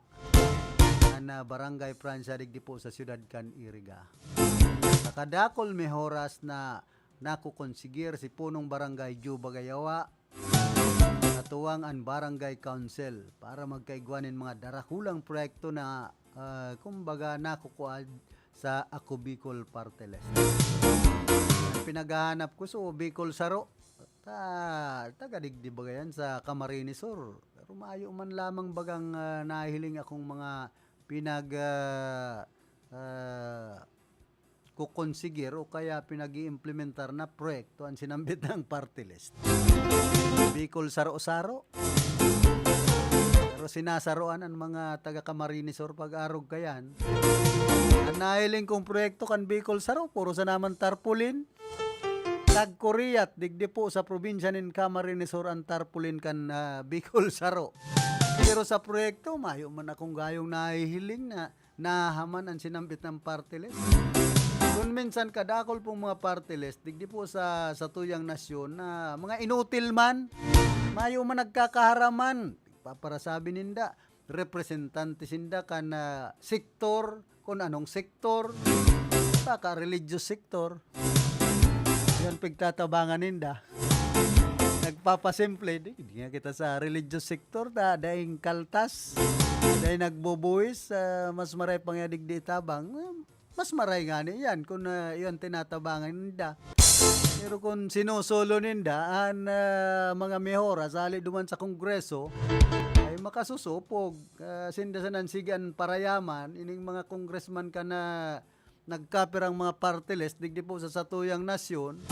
An, ah, Barangay Francia digdi po sa siyudad kan Iriga. Sa kadakol may horas na nakukonsigir si punong barangay Joe Bagayawa, katuwang an Barangay Council para magkaigwa nin mga darakulang proyekto na, ah, kumbaga, nakukuha sa Ako Bicol Party List. An pinaghahanap ko, so, Bicol Saro. Ta-, taga digdi baga yan sa Camarines Sur. Pero mayo man lamang bagang, ah, nahihiling akong mga pinag, ah, ah, kukonsigir o kaya pinag-iimplementar na proyekto an sinambit ng party list. Bicol Saro-Saro. Pero sinasaroan an mga taga Camarines Sur pag-arog kayan. An nahiling kong proyekto kan Bicol Saro, puro sa naman tarpaulin. Tagkuriyat, digdi po sa probinsya nin Camarines Sur an tarpaulin kan, ah, Bicol Saro. Pero sa proyekto, mayo man akong gayong nahihiling na nahaman an sinambit ng party list. Kung minsan kadakol pong mga party list, digdi po sa, sa tuyang nasyon na mga inutil man, mayo man nagkakaharaman. Paparasabi ninda, representante sinda kan, ah, sektor, kung anong sektor, baka religious sector. Yan pagtatabangan ninda. Nagpapasimple, di, di nga kita sa religious sector, da, daing kaltas. Dai nagbubuhis, ah, mas maray pa nga digdi itabang. Ah, mas maray ngani yan kun, ah, iyon tinatabangan ninda. Pero kun sinusolo ninda an, ah, mga mehora sa hali duman sa Kongreso, ay makasusupog. Ah, sinda sa nansigan parayaman, ining mga congressman ka na nagkapirang mga party list digdi po sa satuyang nasyon,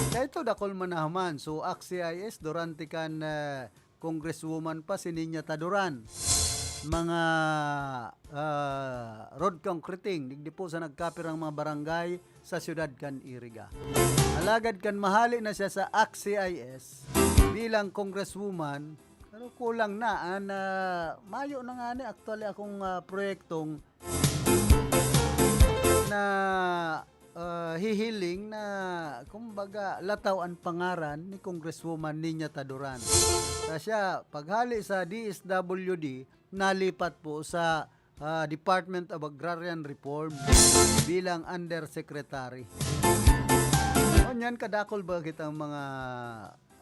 kaya ito dakul man na human. So, Act C I S, durante kan, ah, Congresswoman pa si Niña Taduran. Mga, ah, road concreting, digdi po sa nagkapirang mga barangay sa siyudad kan Iriga. Alagad kan mahali na siya sa Act C I S bilang congresswoman, pero kulang na, an, ah, mayo na nga ni actually akong, ah, proyektong na, ah, hihiling na, kumbaga, lataw an pangaran ni Congresswoman Niña Taduran. Sa siya, paghali sa D S W D, nalipat po sa, ah, Department of Agrarian Reform bilang undersecretary. Ngunyan, kadakol ba kitang mga,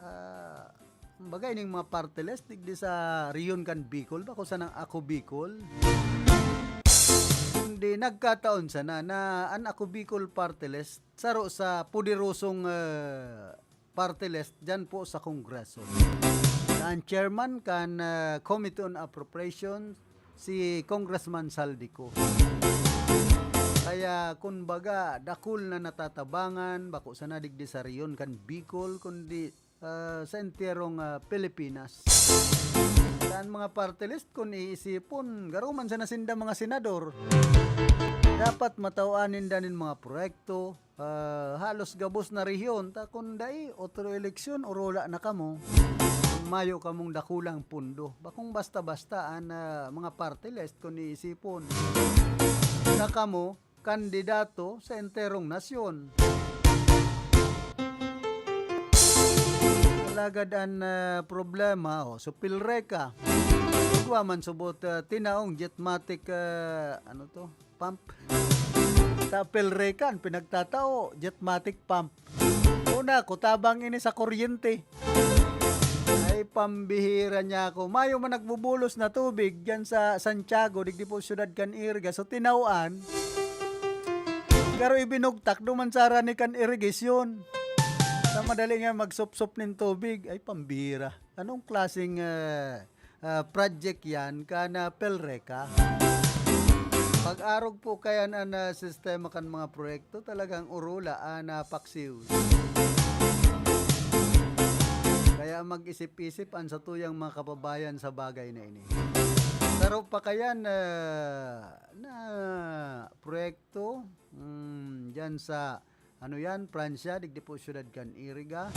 ah, kumbaga, ining mga party list, digdi sa rehiyon kan Bicol, bako sanang Ako Bicol. Kundi nagkataon sana na an Ako Bicol party list, saro sa poderosong, eh, party list dyan po sa Kongreso. Na ang chairman kan, eh, Committee on Appropriations, si Congressman Zaldy Co. Kaya, kun baga, dakul na natatabangan, bako sana digdi sa rehiyon kan Bicol, kundi, ah, sa enterong, ah, Pilipinas. Sa mga party list, kun iisipon, garo man sana sinda mga senador. Dapat matawaan ninda nin mga proyekto, ah, halos gabos na rehiyon, ta kun dai, otro eleksyon, orula na kamo. Kun mayo kamong dakulang pundo. Bakong basta-basta an, ah, mga party list kun iisipon. Na kamo, kandidato sa enterong nasyon. Alagad an, ah, problema, oh, so PhilReCa. Igwa man subot, ah, tinaong Jetmatic, ah, ano to? Pump. Sa PhilReCa, an pinagtatao, Jetmatic pump. Una, kutabang ini sa kuryente. Ay, pambihira niya ako. Mayo man nagbubulos na tubig diyan sa Santiago, digdi po siyudad kan Iriga. So, tinawan. Pero ibinugtak duman sa harani kan irigasyon. Sa madali nga magsupsop nin tubig. Ay, pambihira. Anong klaseng, ah, ah, project yan kan, ah, PhilReCa? Pag-arog po kayan an, ah, sistema kan mga proyekto, talagang orula an, ah, paksiw. Kaya mag-isip-isip an satuyang mga kababayan sa bagay na ini. Saro pa kayan, ah, na proyekto, mm, dyan sa ano yan, Pransya, digdi po siyudad kan Iriga.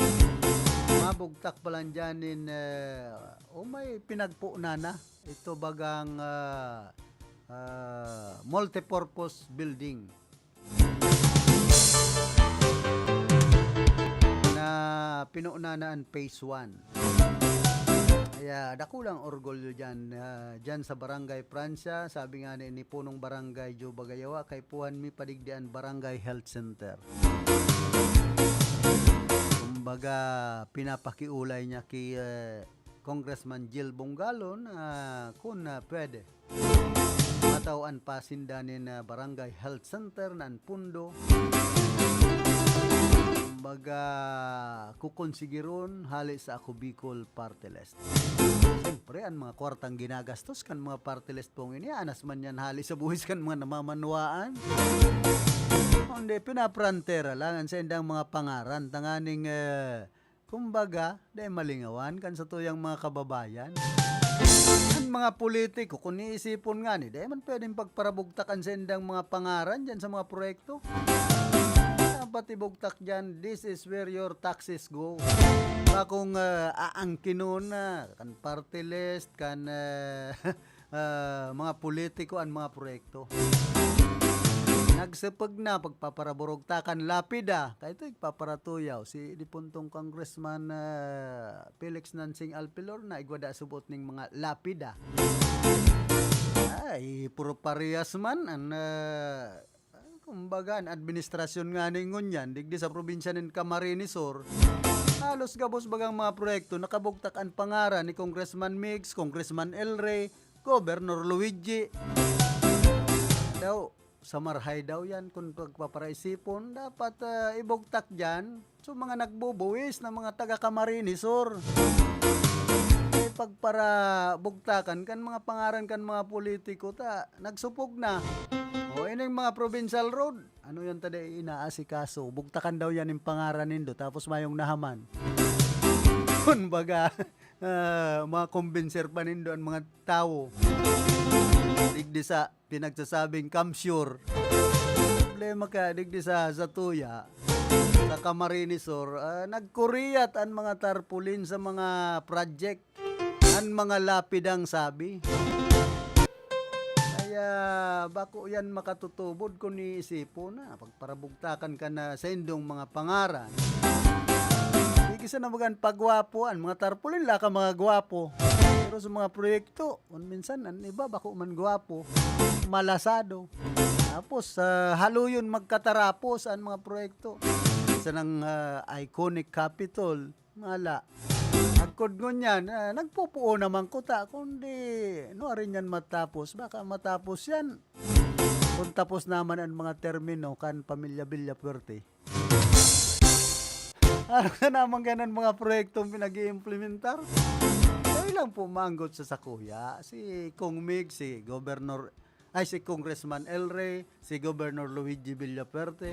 Mabugtak pa lang dyan nin, eh, o may pinagpunan na. Ito bagang, ah, ah, multipurpose building na pinunan na an phase one. Kaya dakulang orgulyo dyan, ah, dyan sa Barangay Pransya. Sabi nga ni, ni Punong Barangay Joe Bagayawa, kaipuhan mi padigdi an Barangay Health Center. Kumbaga, pinapakiulay niya ki, eh, Congressman Jil Bongalon, ah, kun, ah, pwede. Matawan pa sinda nin, ah, Barangay Health Center na an pundo. Kumbaga, kukonsigiron hali sa Ako Bicol Party List. Siyempre, an mga kwartang ginagastos kan mga party list pong ini, anas man yan hali sa buhis kan mga namamanwaan. Kundi pinaprantera lang an saindang mga pangaran, tanganing, eh, kumbaga, dai malingawan kan satuyang mga kababayan. An mga politiko, kun iisipon ngani, dai man pwedeng pagparabugtak an saindang mga pangaran diyan sa mga proyekto. Dapat ibugtak diyan, "This is where your taxes go." Bakong, ah, aangkinon na kan party list, kan, ah, ah, mga politiko an mga proyekto. Nagsepeg na pagpaparaburugtakan lapida, kay ito igpaparatuyaw si dipuntong Congressman, ah, Felix Nansing Alpilor na igwa da subot ning mga lapida. Ay, puro parehas man an, ah, Ah, kumbaga, an administrasyon ngani ngunyan, digdi sa probinsya nin Camarines Sur, halos gabos bagang mga proyekto nakabugtak an pangaran ni Congressman Migs, Congressman El Rey, Governor Luigi. Daw, sa marahay daw yan, kung pagpaparaisipon, dapat, ah, ibugtak dyan. So, mga nagbubuwis na mga taga Camarines Sur. May pagparabugtakan kan mga pangaran kan mga politiko ta, nagsupog na. O, ining mga provincial road, ano yan ta di inaasikaso? Bugtakan daw yan yung pangaran nindo, tapos mayong nahaman. Kumbaga, ah, makombinser pa nindo ang mga tawo. Digdi sa pinagsasabing kamsure. Problema ka, digdi sa, sa tuya, sa Camarines Sur, ah, nagkuriyat ang mga tarpaulin sa mga project, ang mga lapidang sabi. Kaya bako yan makatutubod kung iisipon na, pagparabugtakan ka na sa indong mga pangaran. Sige sa nabagan pagwapo, ang mga tarpaulin, la ka mga gwapo. Pero sa mga proyekto, kung minsan, ang iba, bako man gwapo, malasado. Tapos, ah, haluyon magkatarapos ang mga proyekto. Sa nang, ah, iconic Capitol, mala. Agkod ngunyan, ah, nagpupuo naman kuta, kundi nuarin yan matapos. Baka matapos yan. Kung tapos naman ang mga termino kan Pamilya Villafuerte. Ano na naman ganan mga proyektong pinag-iimplementar? Kayo lang po maanggot sa sakuya. Si Kong Mig, si Governor, ay, si Congressman El Rey, si Governor Luigi Villafuerte.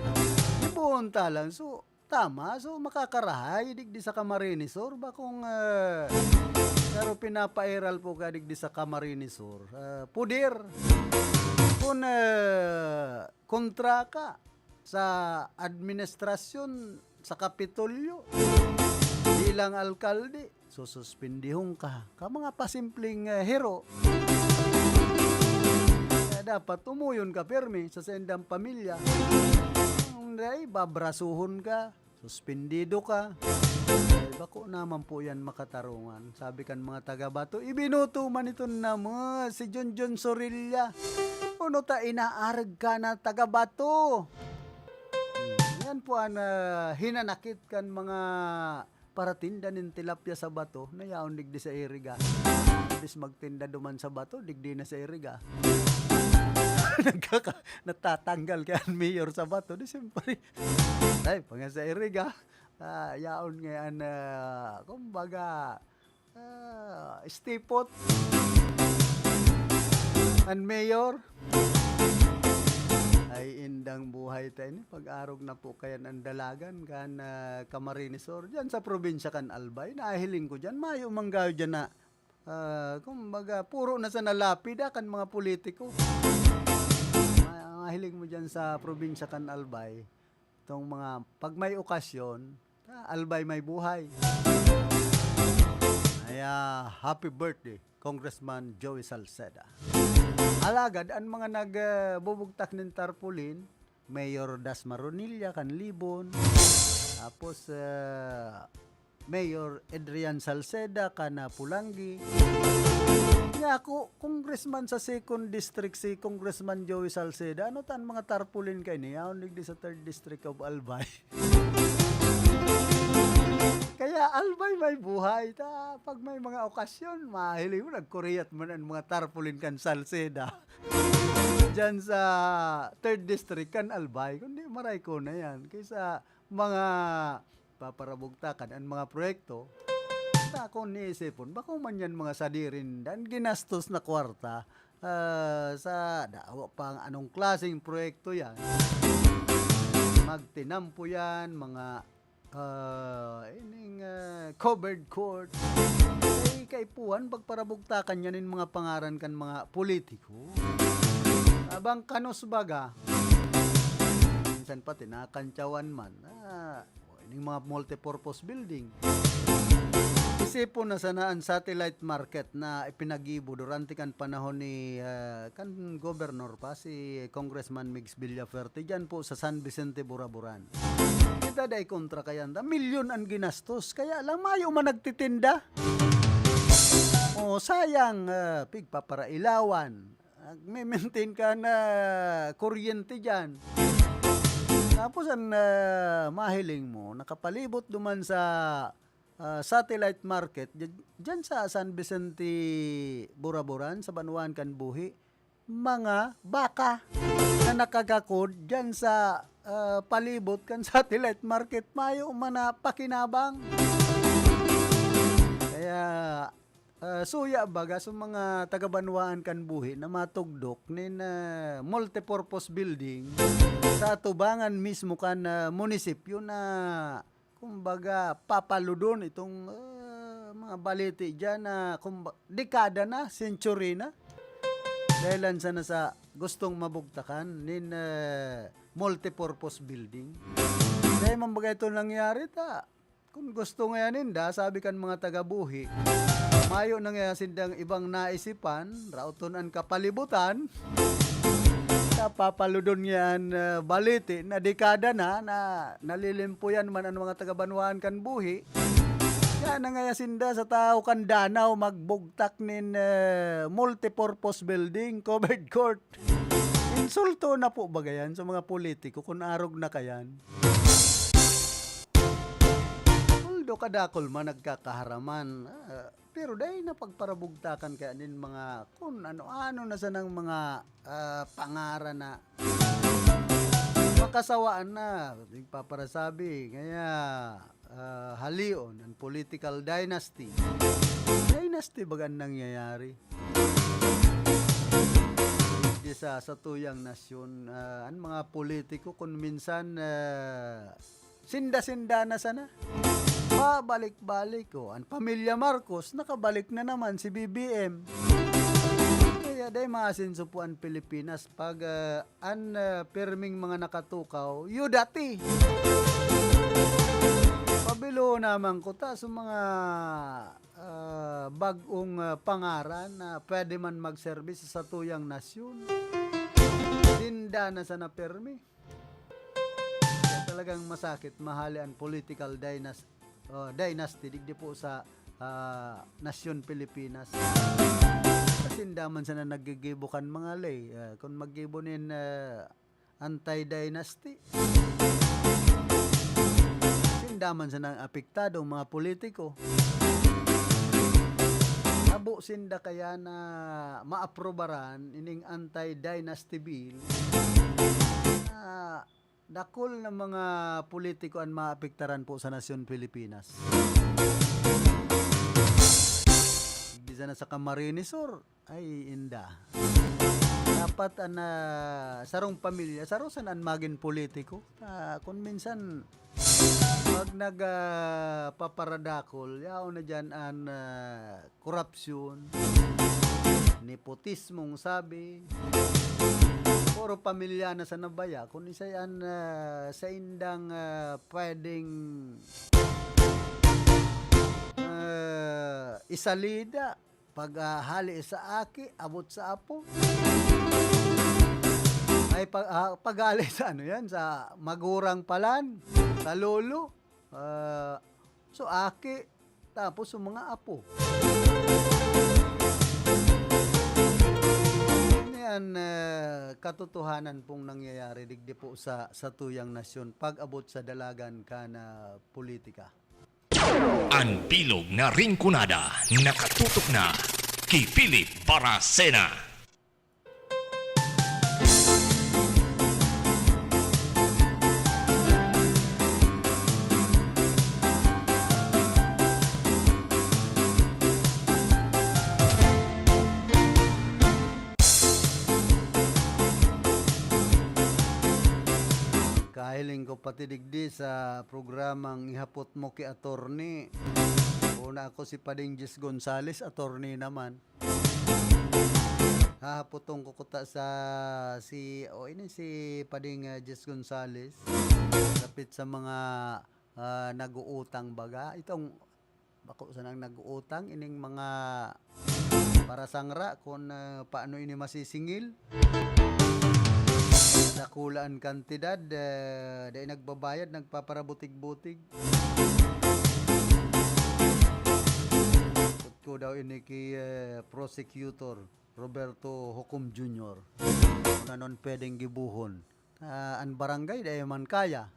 Ibuon ta lang. So, tama. So, makakarahay, digdi sa Camarines Sur. Bakong, ah, pero pinapairal po ka digdi sa Camarines Sur. Ah, puder. Kung, ah, kontra ka sa administrasyon, sa Kapitolyo, bilang alkalde, sususpindihon ka. Ka mga pasimpleng, eh, hero. Kaya dapat tumuyon ka pirmi sa saindang pamilya. Kung dai, babrasuhon ka, suspindido ka. Ay, bako naman po yan makatarungan. Sabi kan mga taga-Bato, "Ibinoto man ito na mo, si Junjun Sorilla. Ano ta inaarag ka na taga-Bato?" Hmm, yan po ang, ah, hinanakit kan mga paratinda nin tilapia sa Bato na yaon digdi sa Iriga. Imbis magtinda duman sa Bato, digdi na sa Iriga. Nagkaka-, natatanggal kaya ang mayor sa Bato. Di siyempre, ay, panga sa Iriga. Ah, yaon ngayon, ah, kumbaga, ah, stipot. Ang mayor, ay indang buhay ta ini. Pag-arog na po kayan ang dalagan kan, ah, Camarines Sur. Diyan sa probinsya kan Albay, nahiling ko diyan, mayo man gayo diyan na, ah, kumbaga, puro na sa nalapida kan mga politiko. Ma-, mahiling mo diyan sa probinsya kan Albay. Itong mga, pag may okasyon, ah, Albay may buhay. Kaya, happy birthday, Congressman Joey Salceda. Alagad, ang mga nag, ah, bubugtak nin tarpaulin, Mayor Das Maronilla kan Libon, tapos, ah, Mayor Adrian Salceda kan, ah, Polangui. Nga ako, congressman sa second district si Congressman Joey Salceda. Ano ta an mga tarpaulin kaini? Yaon digdi sa third district of Albay. Kaya Albay may buhay. Ta, pag may mga okasyon, mahiling mo, nagkuriyat man ang mga tarpaulin kan Salceda. Diyan sa third district kan Albay. Kundi maray ko na yan. Kaysa mga paparabugtakan ang mga proyekto, ta kung niisipon, bako man yan mga sadirin dan ginastos na kwarta, ah, sa dawa pang anong klaseng proyekto yan. Magtinampo yan, mga, ah, ining, ah, covered court. Ay, kaipuhan, pagparabugtakan yan in mga pangaran kan mga politiko. Abang kanus baga, minsan pa tinakantyawan man. Ah, O, ining mga multipurpose building. Isipon na sana an satellite market na ipinagibo durante kan panahon ni, ah, kan gobernador pa, si Congressman Migs Villafuerte, diyan po sa San Vicente, Buraburan. Kita dai kontra kayan ta, milyon an ginastos. Kaya lang, mayo man nagtitinda. O, sayang, ah, pigpaparailawan. Nagme-maintain ka na kuryente diyan. Tapos an, ah, mahiling mo, nakapalibot duman sa ah, satellite market, dyan, dyan sa San Vicente, Buraburan, sa banwaan kan Buhi, mga baka na nakagakod dyan sa, ah, palibot kan satellite market, mayo man na pakinabang. Kaya, ah, suya baga sa mga taga-banwaan kan Buhi na matugdok nin, ah, multipurpose building sa atubangan mismo kan, ah, munisipyo na kumbaga, papaludon itong, ah, mga balete diyan na kumba-, dekada na, century na. Dahilan sana sa gustong mabugtakan nin, ah, multipurpose building. Dahil man baga ito nangyari, ta, kung gusto ngayon ninda, sabi kan mga taga-Buhi, mayo na ngayon sindang ibang naisipan, raoton an kapalibutan, napapaludon niyan, ah, balete na dekada na, na nalilimpuyan man an mga taga-banwaan kan Buhi. Kaya na ngaya sinda sa tao kan Danao magbugtak nin, ah, multipurpose building, covered court. Insulto na po ba gayan sa mga politiko kun arog na kayan? Although kadakol man nagkakaharaman, ah, pero dai na pagparabugtakan kaya nin mga kun ano-ano na sanang mga, ah, pangaran na makasawaan na, nagpaparasabi. Kaya, ah, halion an political dynasty. Dynasty baga an nangyayari? Di sa satuyang nasyon, ah, an mga politiko kun minsan, ah, sinda-sinda na sana. Pabalik-balik, oh, an pamilya Marcos, nakabalik na naman si B B M. Kaya dai maasenso po an Pilipinas pag, ah, an, ah, pirming mga nakatukaw, yu dati. Pabilo naman ko ta sa mga, ah, bag-ong, ah, pangaran na pwede man magserbis sa satuyang nasyon. Sinda na sana pirmi. Kaya talagang masakit, mahali an political dynas-, oh, dynasty, digdi po sa, ah, nasyon Pilipinas. Sinda man sana naggigibo kan mga ley, ah, kun maggibo nin, ah, anti-dynasty. Sinda man sana an apektado, mga politiko. Habo sinda kaya na maaprobaran ining anti-dynasty bill na dakul na mga politiko an maapektaran po sa nasyon Pilipinas. Di sana sa Camarines Sur, ay, inda. Dapat an, ah, sarong pamilya, saro sana an magin politiko. Ah, kun minsan, pag nag, ah, paparadakol, yaon na diyan an, ah, korapsyon, nepotismong sabi. Puro pamilya na sana baya, kun isay an, ah, saindang, ah, pwedeng, ah, isalida. Pag, ah, hali sa aki, abot sa apo. Ay, pag, ah, pag hali sa ano yan, sa magurang palan, sa lolo. Ah, so, aki, tapos yung mga apo. Yan, ah, katotohanan pong nangyayari digdi po sa, sa tuyang nasyon pag abot sa dalagan kan, ah, politika. An bilog na Rinconada nakatutok na ki Philip Baracena. Kahiling ko pati digdi sa programang Ihapot Mo ki Attorney. Una ako si Pading Jess Gonzales, attorney naman. Hahapoton ko kuta sa si, o ini si Pading, ah, Jess Gonzales. Dapit sa mga, ah, nag-uutang baga. Itong bako sanang nag-uutang, ining mga parasangra, kun, ah, paano ini masisingil. Dakula an kantidad, ah, dai nagbabayad, nagpaparabutig-butig. Ko daw ini ki, eh, Prosecutor Roberto Jocom Junior. Kun ano an pwedeng gibohon. Ah, an barangay, dai man kaya.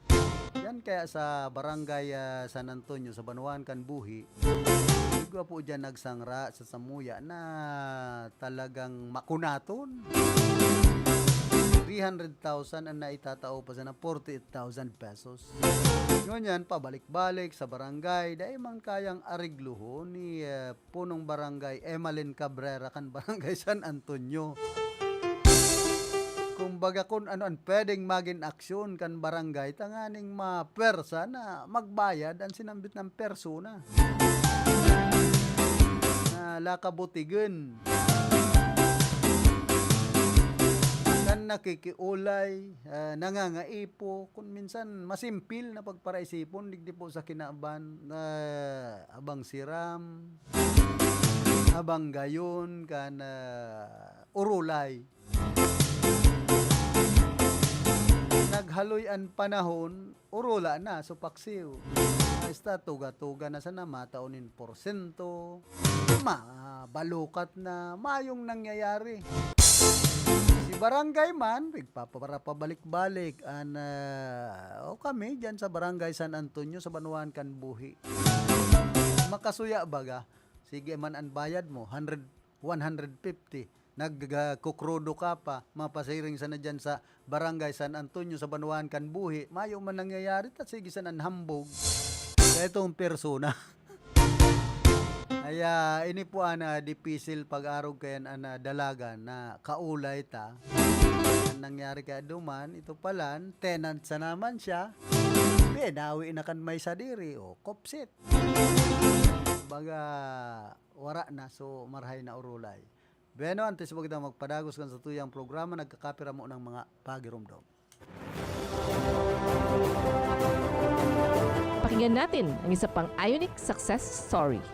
Yan kaya sa barangay, ah, San Antonio, sa banwaan kan Buhi, igwa po dyan nagsangra sa samuya na talagang makunaton. Three hundred thousand ang naitatao pa sana, forty-eight thousand pesos. Ngunyan, pabalik-balik sa barangay, dai man kayang areglohon ni, ah, punong barangay Emalin Cabrera kan barangay San Antonio. Kumbaga, kun ano an pwedeng magin aksyon kan barangay tanganing mapwersa na magbayad an sinambit na persona na lakabutigon, kan nakikiulay, ah, nangangaipo, kun minsan masimpil na pagparaisipon, digdi po sa kinaban, ah, abang siram, abang gayon kan, ah, urulay. Naghaloy an panahon, urula na, supaksiw. Basta tuga-tuga na sana, matao nin porsyento, mabalukat na, mayong nangyayari. Si barangay man, nagpapara pabalik-balik, an, ah, o kami dyan sa barangay San Antonio, sa banwaan kan Buhi. Makasuya baga, sige man an bayad mo, hundred, one hundred fifty. Nagkukrudo ka pa, mapasiring sana dyan sa barangay San Antonio, sa banwaan kan Buhi, mayo man nangyayari, ta sige sana an hambog. Kaya itong persona. Kaya ini po an, ah, dipisil pag-arog kayan an, ah, dalagan na kaulay ta. An nangyari kaya duman, ito palan, tenant sa naman siya, pinawi na kan may sadiri, o, kopsit. Baga, wara na, so, marahay na urulay. Bueno, antes bago tayo magpadagos kan satuyang programa, nagkakapira mo ng mga pagirumdom. Pakinggan natin ang isa pang Ionic success story.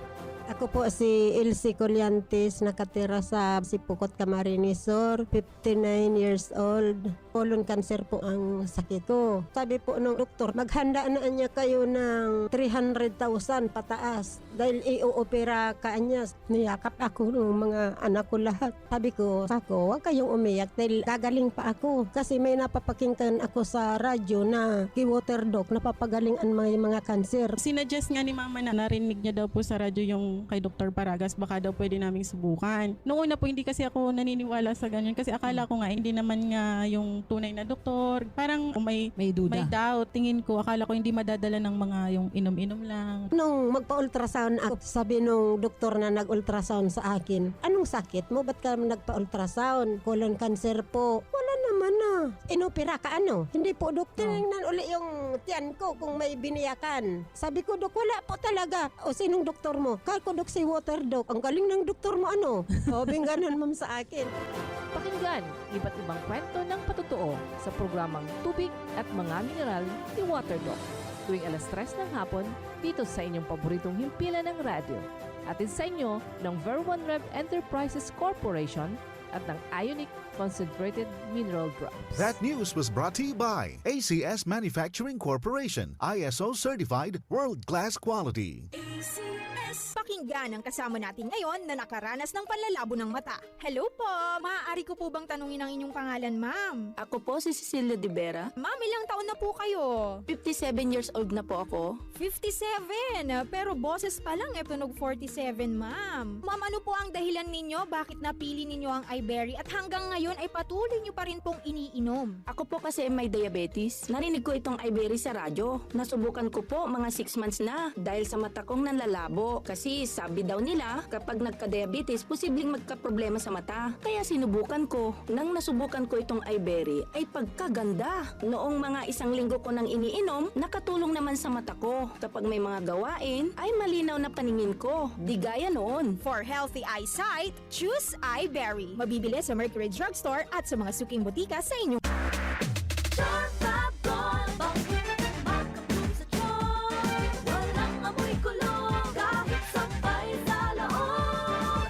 Ako po si Elsie Colliantes, nakatira sa Sipocot, Camarines Sur, fifty-nine years old. Colon cancer po ang sakit ko. Sabi po nung doktor, "Maghanda na niya kayo ng three hundred thousand pataas dahil i-oopera ka niya." Niyakap ako ng mga anak ko lahat. Sabi ko, "Kako, huwag kayong umiyak dahil gagaling pa ako." Kasi may napapakinggan ako sa radyo na ki-water doc, napapagaling ang mga, mga cancer. Sinuggest nga ni Mama na narinig niya daw po sa radyo yung kay Doktor Paragas, baka daw pwede naming subukan. Noong una po, hindi kasi ako naniniwala sa ganyan kasi akala ko nga hindi naman nga yung tunay na doktor. Parang may, May duda. may doubt. Tingin ko, akala ko hindi madadala ng mga yung inom-inom lang. Nung magpa-ultrasound ako, sabi nung doktor na nag-ultrasound sa akin, "Anong sakit mo? Ba't ka nagpa-ultrasound?" "Colon cancer po." "Wala naman na. Inopera ka ano?" "Hindi po, Dok. Oh. Tinignan uli yung tiyan ko kung may biniyakan." Sabi ko, "Dok, wala po talaga." "O, sinong doktor mo?" "Kako, Dok, si Water Doc." "Ang galing ng doktor mo, ano?" O, bingganan, ma'am, sa akin. Pakinggan iba't ibang kwento ng patotoo sa programang Tubig at Mga Mineral ni Water Doc, tuwing alas tres ng hapon, dito sa inyong paboritong himpilan ng radyo. Hatid sa inyo ng Ver One Rev Enterprises Corporation at ng Ionic Concentrated Mineral Drops. That news was brought to you by A C S Manufacturing Corporation, I S O certified, world-class quality. A C S. Pakinggan ang kasama natin ngayon na nakaranas ng panlalabo ng mata. Hello po! Maaari ko po bang tanungin ang inyong pangalan, ma'am? Ako po si Cecilia de Vera. Ma'am, ilang taon na po kayo? Fifty-seven years old na po ako. Fifty-seven? Pero boses pa lang, e tunog forty-seven, ma'am. Ma'am, ano po ang dahilan ninyo bakit napili ninyo ang Iberry at hanggang ngayon ay patuloy nyo pa rin pong iniinom? Ako po kasi may diabetes. Narinig ko itong Iberry sa radyo. Nasubukan ko po mga six months na dahil sa mata kong nanlalabo. Kasi sabi daw nila, kapag nagka-diabetes, posibleng magkaproblema sa mata. Kaya sinubukan ko. Nang nasubukan ko itong Iberry, ay pagkaganda! Noong mga isang linggo ko nang iniinom, nakatulong naman sa mata ko. Kapag may mga gawain, ay malinaw na paningin ko. Di gaya noon. For healthy eyesight, choose Iberry. Mabibili sa Mercury Drugstore at sa mga suking botika sa inyong Charm Fab Gold, bangkong makabloom sa charm. Walang amoy kulog, kahit sampay sa laog.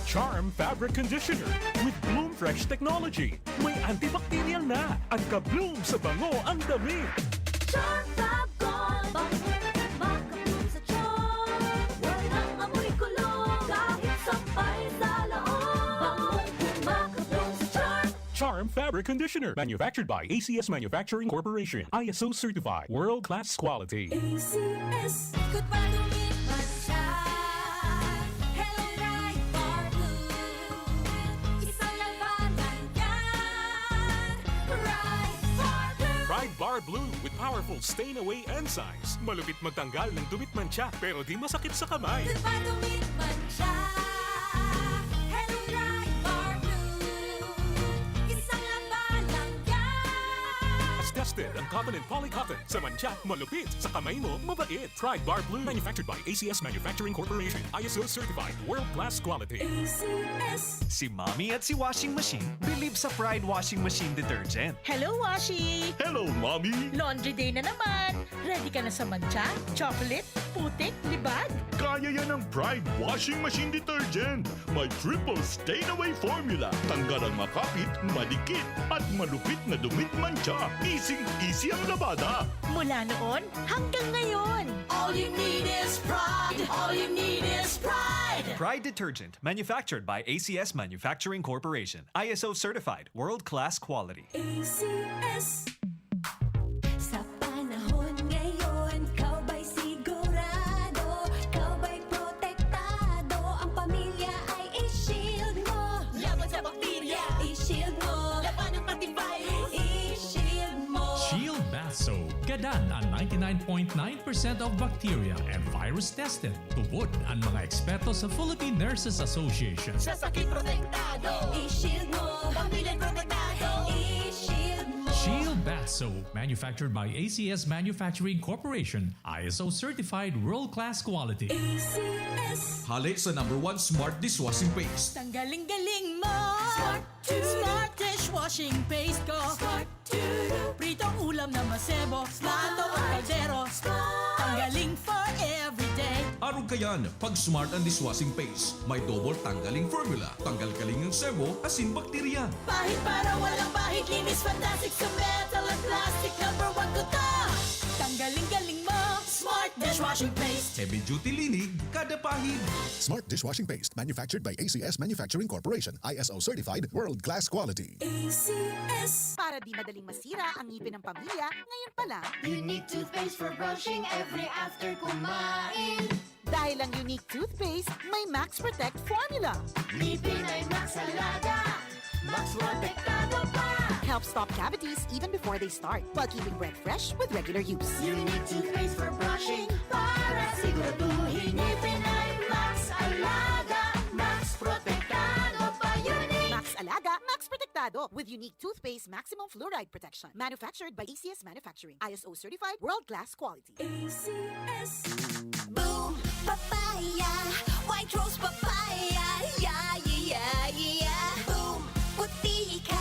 Charm Fabric Conditioner with Bloom Fresh Technology. May antibacterial na at ka-bloom sa bango ang damit. Charm Fab Gold, bangkong makabloom sa charm. Walang amoy kulog, kahit sampay sa laog. Bangkong makabloom sa charm. Charm Fabric Conditioner, manufactured by A C S Manufacturing Corporation, I S O certified, world-class quality. A C S. Ikot pa, dumit man siya. Hello, Pride Bar Blue. Isang labanan yan. Pride Bar Blue. Pride Bar Blue with powerful stain away enzymes. Malupit magtanggal ng dumit mantsa, pero di masakit sa kamay. Ikot pa, dumit man siya. Hello, Pride Bar Blue. Isang labanan yan. Tested ang cotton and poly cotton. Sa mantsa, malupit. Sa kamay mo, mabait. Pride Bar Blue. Manufactured by A C S Manufacturing Corporation. I S O certified. World class quality. A C S. Si Mommy at si Washing Machine believe sa Pride Washing Machine Detergent. Hello, Washi! Hello, Mommy! Laundry day na naman! Ready ka na sa mantsa, chocolate, putik, libag? Kaya yan ng Pride Washing Machine Detergent! May triple stain away formula. Tanggal ang makapit, madikit, at malupit na dumit mantsa. Easy-easy ang labada. Mula noon hanggang ngayon. All you need is Pride. All you need is Pride. Pride Detergent, manufactured by A C S Manufacturing Corporation. I S O certified, world-class quality. A C S. Sa panahon ngayon, ikaw ba'y sigurado, ikaw ba'y protektado, ang pamilya ay i-shield mo. Laban sa bakterya, i-shield mo. Laban ng pati virus, i-shield mo. Shield Bath Soap. Gadan ang ninety-nine point nine percent of bacteria and virus tested. Tubod ang mga eksperto sa Philippine Nurses Association. Sa sakit protektado, i-shield mo. Pamilya protektado, i-shield mo. Shield Bath Soap, manufactured by A C S Manufacturing Corporation, I S O certified world-class quality. A C S. Hale sa number one smart dishwashing paste. Tanggaling-galing mo. Smart. Smart dishwashing paste ko. Smart. Pritong ulam na masebo, plato o kaldero. Tanggaling for everyday. Arog kayan, pag Smart ang dishwashing paste, may double tanggaling formula. Tanggal kaling ang sebo, asin bakterya. Pahid para walang bahid, linis fantastic sa metal at plastic. Number one ko to. Tanggaling-galing mo, Smart dishwashing paste. Heavy duty linig, kada pahid. Smart dishwashing paste, manufactured by A C S Manufacturing Corporation, I S O certified, world class quality. A C S. Para di madaling masira ang ngipin ng pamilya, ngayon pa lang. Unique toothpaste for brushing every after kumain. Dahil ang Unique Toothpaste may Max Protect Formula. Ngipin ay Max Alaga, Max Protektado pa. Help stop cavities even before they start, while keeping breath fresh with regular use. Unique toothpaste for brushing para siguraduhin ngipin ay Max Alaga, Max Protektado pa. Unique. Max Alaga, Max Protektado with Unique Toothpaste Maximum Fluoride Protection. Manufactured by A C S Manufacturing. I S O certified, world-class quality. A C S. Boom! Papaya! White Rose Papaya! Yeah, yeah, yeah, yeah! Boom! Puti ka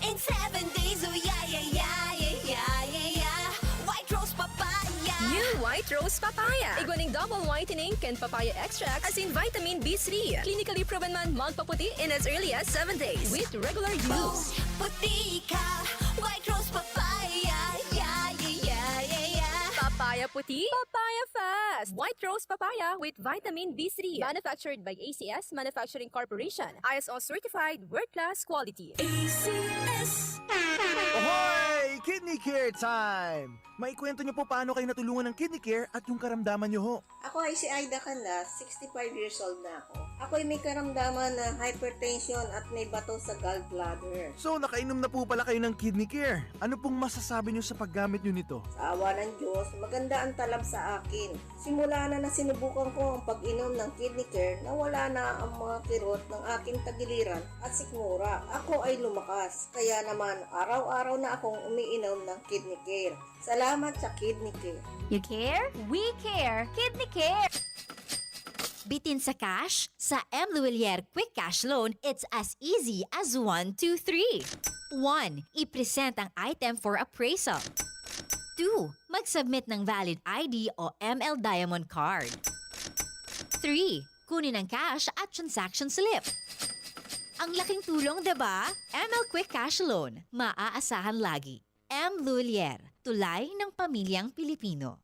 in seven days! Oh, yeah, yeah, yeah, yeah, yeah, yeah, yeah! White Rose Papaya! New White Rose Papaya. Igwa ning double whitening kan papaya extract asin vitamin B three. Clinically proven man magpaputi in as early as seven days with regular use. Puti ka! White Rose Papaya! Yeah, yeah, yeah, yeah, yeah! Papaya puti, papaya fast! White Rose Papaya with vitamin B three. Manufactured by A C S Manufacturing Corporation. I S O certified, world-class quality. A C S. Ahoy! Kidney Care time! Maikwento niyo po paano kayo natulungan ng Kidney Care at yung karamdaman niyo ho. Ako ay si Aida Canlas, sixty-five years old na ako. Ako'y may karamdaman na hypertension at may bato sa gallbladder. So, nakainom na po pala kayo ng Kidney Care. Ano pong masasabi niyo sa paggamit niyo nito? Sa awa ng Diyos, maganda ang talab sa akin. Simula na nasinubukan ko ang pag-inom ng Kidney Care, nawala na ang mga kirot ng aking tagiliran at sikmura. Ako ay lumakas. Kaya naman, araw-araw na akong umiinom ng Kidney Care. Salamat sa Kidney Care. You care? We care! Kidney Care! Bitin sa cash? Sa M Luwilier Quick Cash Loan, it's as easy as one, two, three. One, i-present ang item for appraisal. Two, mag-submit ng valid I D o M L Diamond Card. Three, kunin ang cash at transaction slip. Ang laking tulong, 'di ba? M L Quick Cash Loan, maaasahan lagi. M Luwilier, tulay ng pamilyang Pilipino.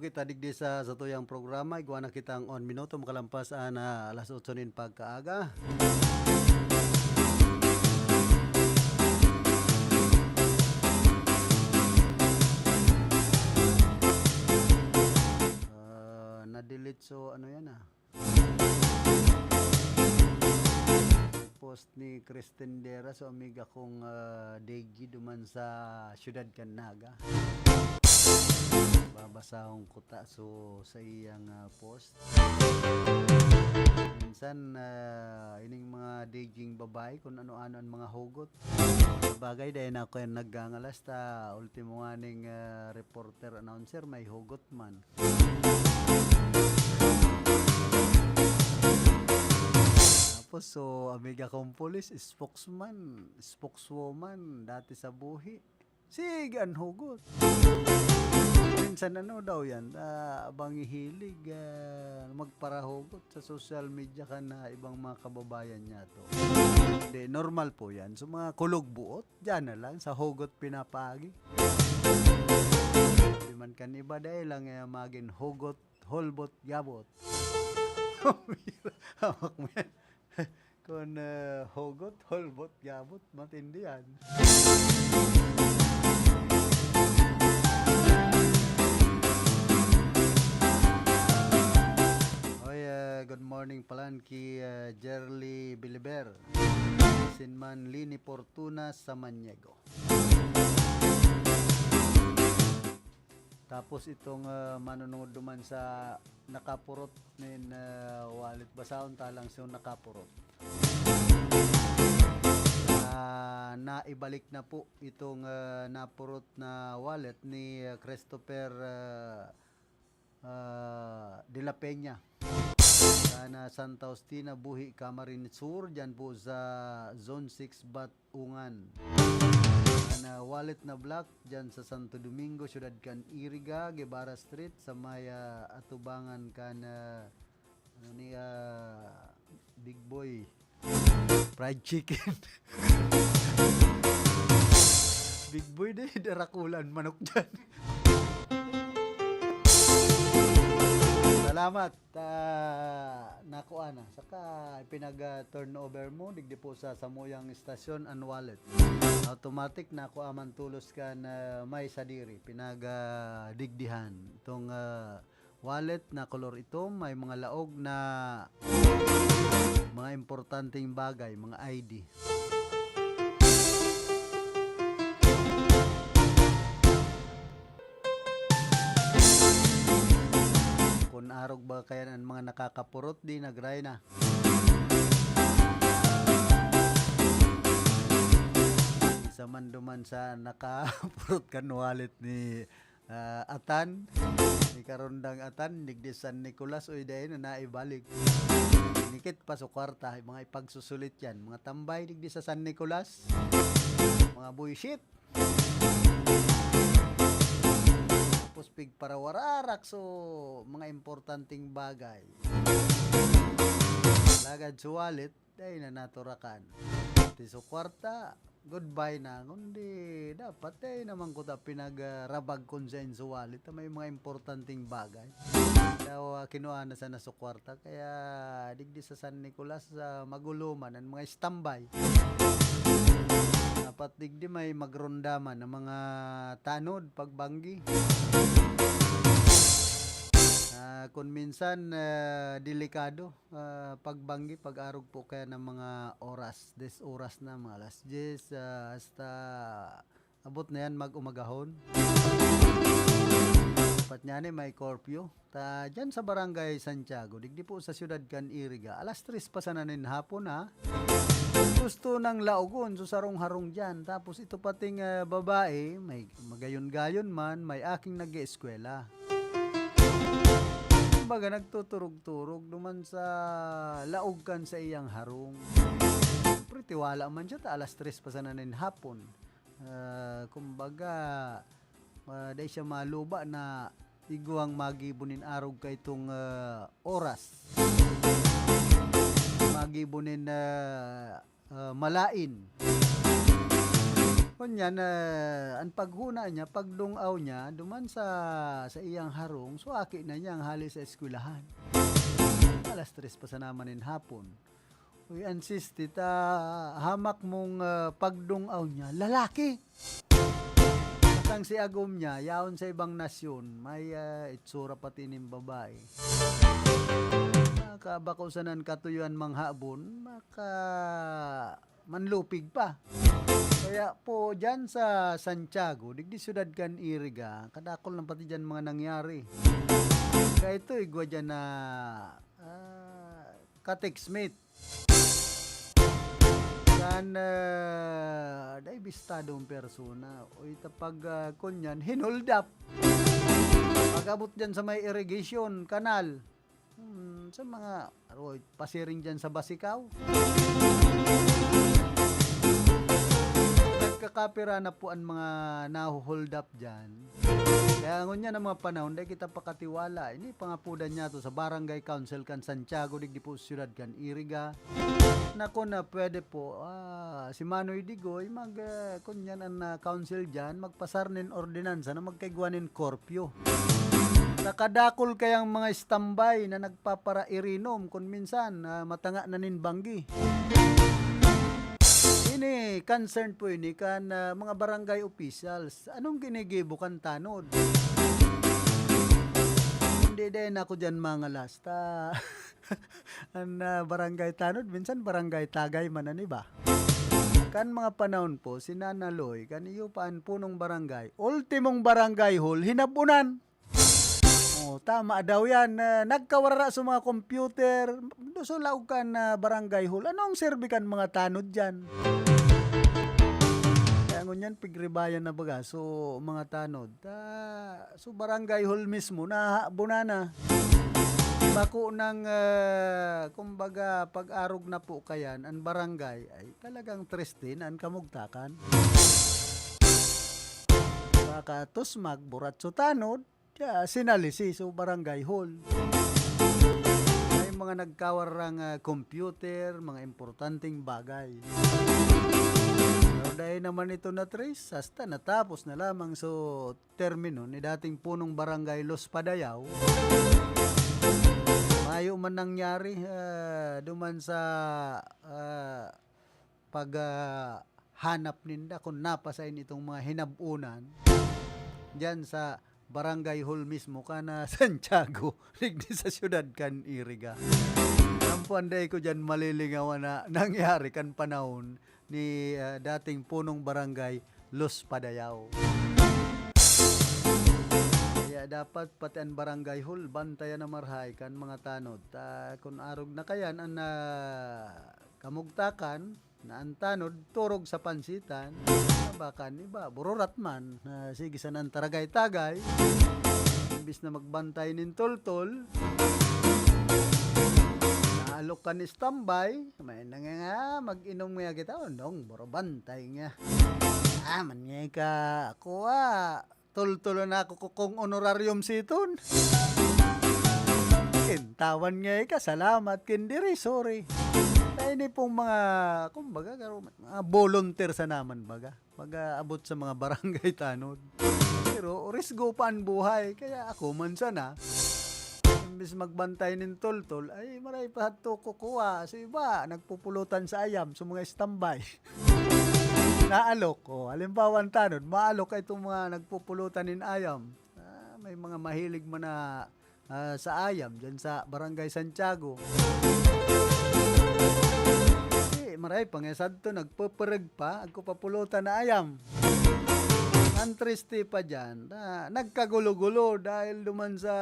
Kita digdi sa satuyang programa, igwa na kitang on minuto makalampas an, ah, alas otso nin pagkaaga. Ah, na-delete, so ano yan, ah? Post ni Kristen Dera, so amiga kong, ah, D J duman sa siyudad kan Naga. Babasahon ko ta, so, sa iyang, ah, post. Minsan, ah, ining mga D J babae, kung ano-ano ang mga hugot. Bagay, dahil na ako yung naggangalas, ta ultimo nga ning, ah, reporter, announcer, may hugot man. Tapos, so, amiga kong pulis, spokesman, spokeswoman, dati sa buhi. Sige, an hugot. Minsan ano daw yan, ah, abang hilig, ah, magparahugot sa social media kan, ah, ibang mga kababayan niya to. Hindi, normal po yan. So, mga kulog buot, diyan na lang, sa hugot pinapaagi. Di man kan iba, dahil lang, eh, magin hugot, holbot, gabot. Hamak mo yan. Kung, eh, hugot, holbot, gabot, matindi yan. Oy, eh, good morning palan ki, eh, Jerly Biliber. Sinman Lini Fortuna sa Maniego. Tapos itong, ah, manunungod duman sa nakapurot nin, ah, wallet. Basahon ta lang sa nakapurot. Ah, naibalik na po itong, ah, napurot na wallet ni, ah, Christopher, ah, ah, de la Peña. Sa na Santa Justina, Buhi, Camarines Sur, dyan po sa Zone six, Bat-, Ungan. An, ah, wallet na black dyan sa Santo Domingo, siyudad kan Iriga, Guevara Street, sa may, ah, atubangan kan, ah, ano ni, ah, Big Boy. Fried chicken. Big Boy, di, darakulan, manok dyan. Salamat. Ta, nakuha na. Saka ipinag, ah, turnover mo, digdi po sa samuyang istasyon, an wallet. Automatic, nakuha man tulos kan, ah, may sadiri. Pinag, ah, digdihan. Itong, ah, wallet na kolor itom, may mga laog na mga importanteng bagay, mga I D. Kun arog ba kaya an mga nakakapurot, di nagray na. Isa man duman sa nakapurot kan wallet ni, ah, Atan, ni Karondang Atan, digdi San Nicolas, uy, dai na naibalik. Nikit pa sa kwarta, mga ipagsusulit yan. Mga tambay, digdi sa San Nicolas. Mga buisit. Tapos pigparawararak, so, mga importanteng bagay. Lagad sa wallet, dai na naturakan. Ti sa kwarta, goodbye na. Kundi, dapat, dai naman ko ta pinagrabag kun sa wallet. May mga importanteng bagay. Daw, ah, kinuha na sana sa kwarta. Kaya, digdi sa San Nicolas, ah, magulo man an mga istambay. Dapat digdi may magronda man an mga tanod, pagbanggi. Ah, kun minsan, ah, delikado, ah, pagbanggi, pag-arog po kaya ng mga oras, diyes oras na, mga alas diyes, ah, hasta abot na yan mag-umagahon. Dapat niyan eh, may curfew. Ta, dyan sa Barangay Santiago, digdi po sa siyudad kan Iriga, alas tres pa sana nin hapon, ha? Gusto nang laogon, so sarong-harong dyan. Tapos ito pating, ah, babae, may magayon-gayon man, may aking nag-eeskwela. Kumbaga, nagtuturog-turog duman sa laog kan sa iyang harong. Siyempre, tiwala man siya, ta alas tres pa sana nin hapon. Ah, kumbaga, ah, dai siya maluba na igwang magibo nin arog kaitong, ah, oras. Magibo nin, ah, ah, malain. Ngunyan, ah, an paghona niya, pagdung-aw niya, duman sa, sa iyang harong, so aki na niya an hale sa eskwelahan. Alas tres pa sana man nin hapon. Uy, an siste ta, hamak mong, ah, pagdung-aw niya, lalaki! Takang si agom niya, yaon sa ibang nasyon, may, ah, itsura pati nin babae. Nakabako sana an katuyoan manghabon, maka-, manlupig pa. Kaya po, dyan sa Santiago, digdi siyudad kan Iriga, kadakol na pati dyan mga nangyari. Kaya ito, igwa dyan na, ah, ka-textmate. Kan, ah, dai bistadong persona, o ita pag, ah, kunyan, hinoldap. Pag-abot dyan sa may irrigation, kanal, hmm, sa mga, aroy, pasiring dyan sa Basikaw. Nagkakapira na po an mga naho-hold up dyan. Kaya ngunyan ang mga panahon, dai kita pakatiwala. Ini pangapodan niya to sa Barangay Council kan Santiago, digdi po siyudad kan Iriga. Na kun, ah, pwede po, ah, si Manoy Digoy mag, ah, kunyan an, ah, council dyan, magpasar nin ordinansa na magkaigwa nin korpyo. Nakadakol kayang mga standby na nagpaparairinom kun minsan, ah, matanga na nin banggi. Ini, concern po ini kan, ah, mga barangay officials. Anong ginigibo kan tanod? Hindi din ako dyan mangalas. Ta, an, ah, barangay tanod, minsan barangay tagay man an iba. Kan mga panahon po, si Nana Loy, kan iyo pa an punong barangay, ultimong barangay hall, hinabunan. Oh, tama daw yan. Ah, nagkawarara sa mga computer, so laog kan, ah, barangay hall. Anong serbi kan mga tanod dyan? Kaya ngunyan, pigribayan na baga. So, mga tanod. Ta, so, barangay hall mismo, nahahabonan na. Bako nang, ah, kumbaga, pag-arog na po kayan, an barangay ay talagang triste na an kamugtakan. Baka tusmag, buratso tanod, kaya sinalisi so barangay hall. May mga nagkawarang, ah, computer, mga importanteng bagay. Pero dahil naman ito na-trace, hasta natapos na lamang so termino ni dating punong barangay Los Padayaw. Mayo man nangyari, ah, duman sa, ah, pag, ah, hanap ninda kung napasain itong mga hinabunan diyan sa barangay hall mismo kan, ah, Santiago, digdi sa siyudad kan Iriga. Ampo anday ko diyan malilingawan na nangyari kan panahon ni, ah, dating punong barangay Los Padayaw. Kaya dapat pati an barangay hall bantayan na marahay kan mga tanod. Ta, kun arog na kayan an, ah, kamugtakan, na an tanod turog sa pansitan, baka an iba, bururat man, na sige sanang taragay-tagay, imbis na magbantay nin toltol, naalok kan standby, may na nga, mag-inom nga kita, "Onong, buro bantay nga." Ah, man nga ka, ako, ah, toltolon ako ku-, kung honorarium siton. Kintawan nga ika, salamat, kin diri, sorry. Kaya ini pong mga, kumbaga, garo-, mga volunteer sa naman, baga. Mag-aabot sa mga barangay tanod. Pero risgo pa an buhay, kaya ako man sana, imbis magbantay nin toltol, ay maray pa hadto kukuha. So iba, nagpupulutan sa ayam, sa mga standby. Naalok, oh, halimbawa, an tanod, maalok itong mga nagpupulutan nin ayam. Ah, may mga mahilig man na, ah, sa ayam dyan sa Barangay Santiago. Eh, maray pa nga sadto, nagpepereg pa, agko papulutan na ayam. Ang triste pa dyan, na nagkagulo-gulo dahil duman sa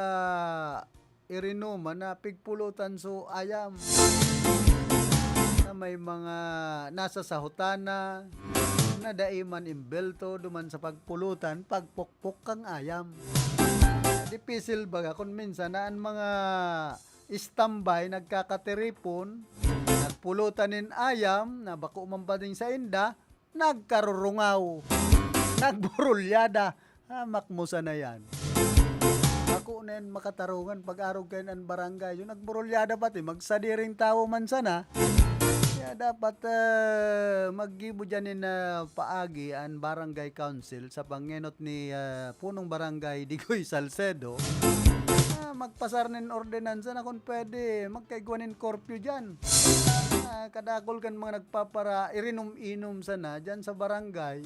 irinuman na pigpulutan so ayam, na may mga nasasahutan na, na dai man imbelto duman sa pagpulutan, pagpukpok kan ayam. Dipisil baga kun minsan na an mga standby nagkakatiripon, nagpulutan nin ayam na bako man pati sainda, nagkarurungaw, nagburulyada. Hamak mo sana yan. Ako na yan makatarungan pag-arog kayan an barangay. Yung nagburulyada pati, magsadiring tawo man sana. Kaya dapat, ah, maggibo dyan nin, ah, paagi an barangay council sa pangenot ni, ah, punong barangay Digoy Salcedo. Ah, magpasar nin ordinansa na kung pwede, magkaigwa nin curfew dyan. Ah, kadakol kan mga nagpapara-, irinom-inom sana dyan sa barangay.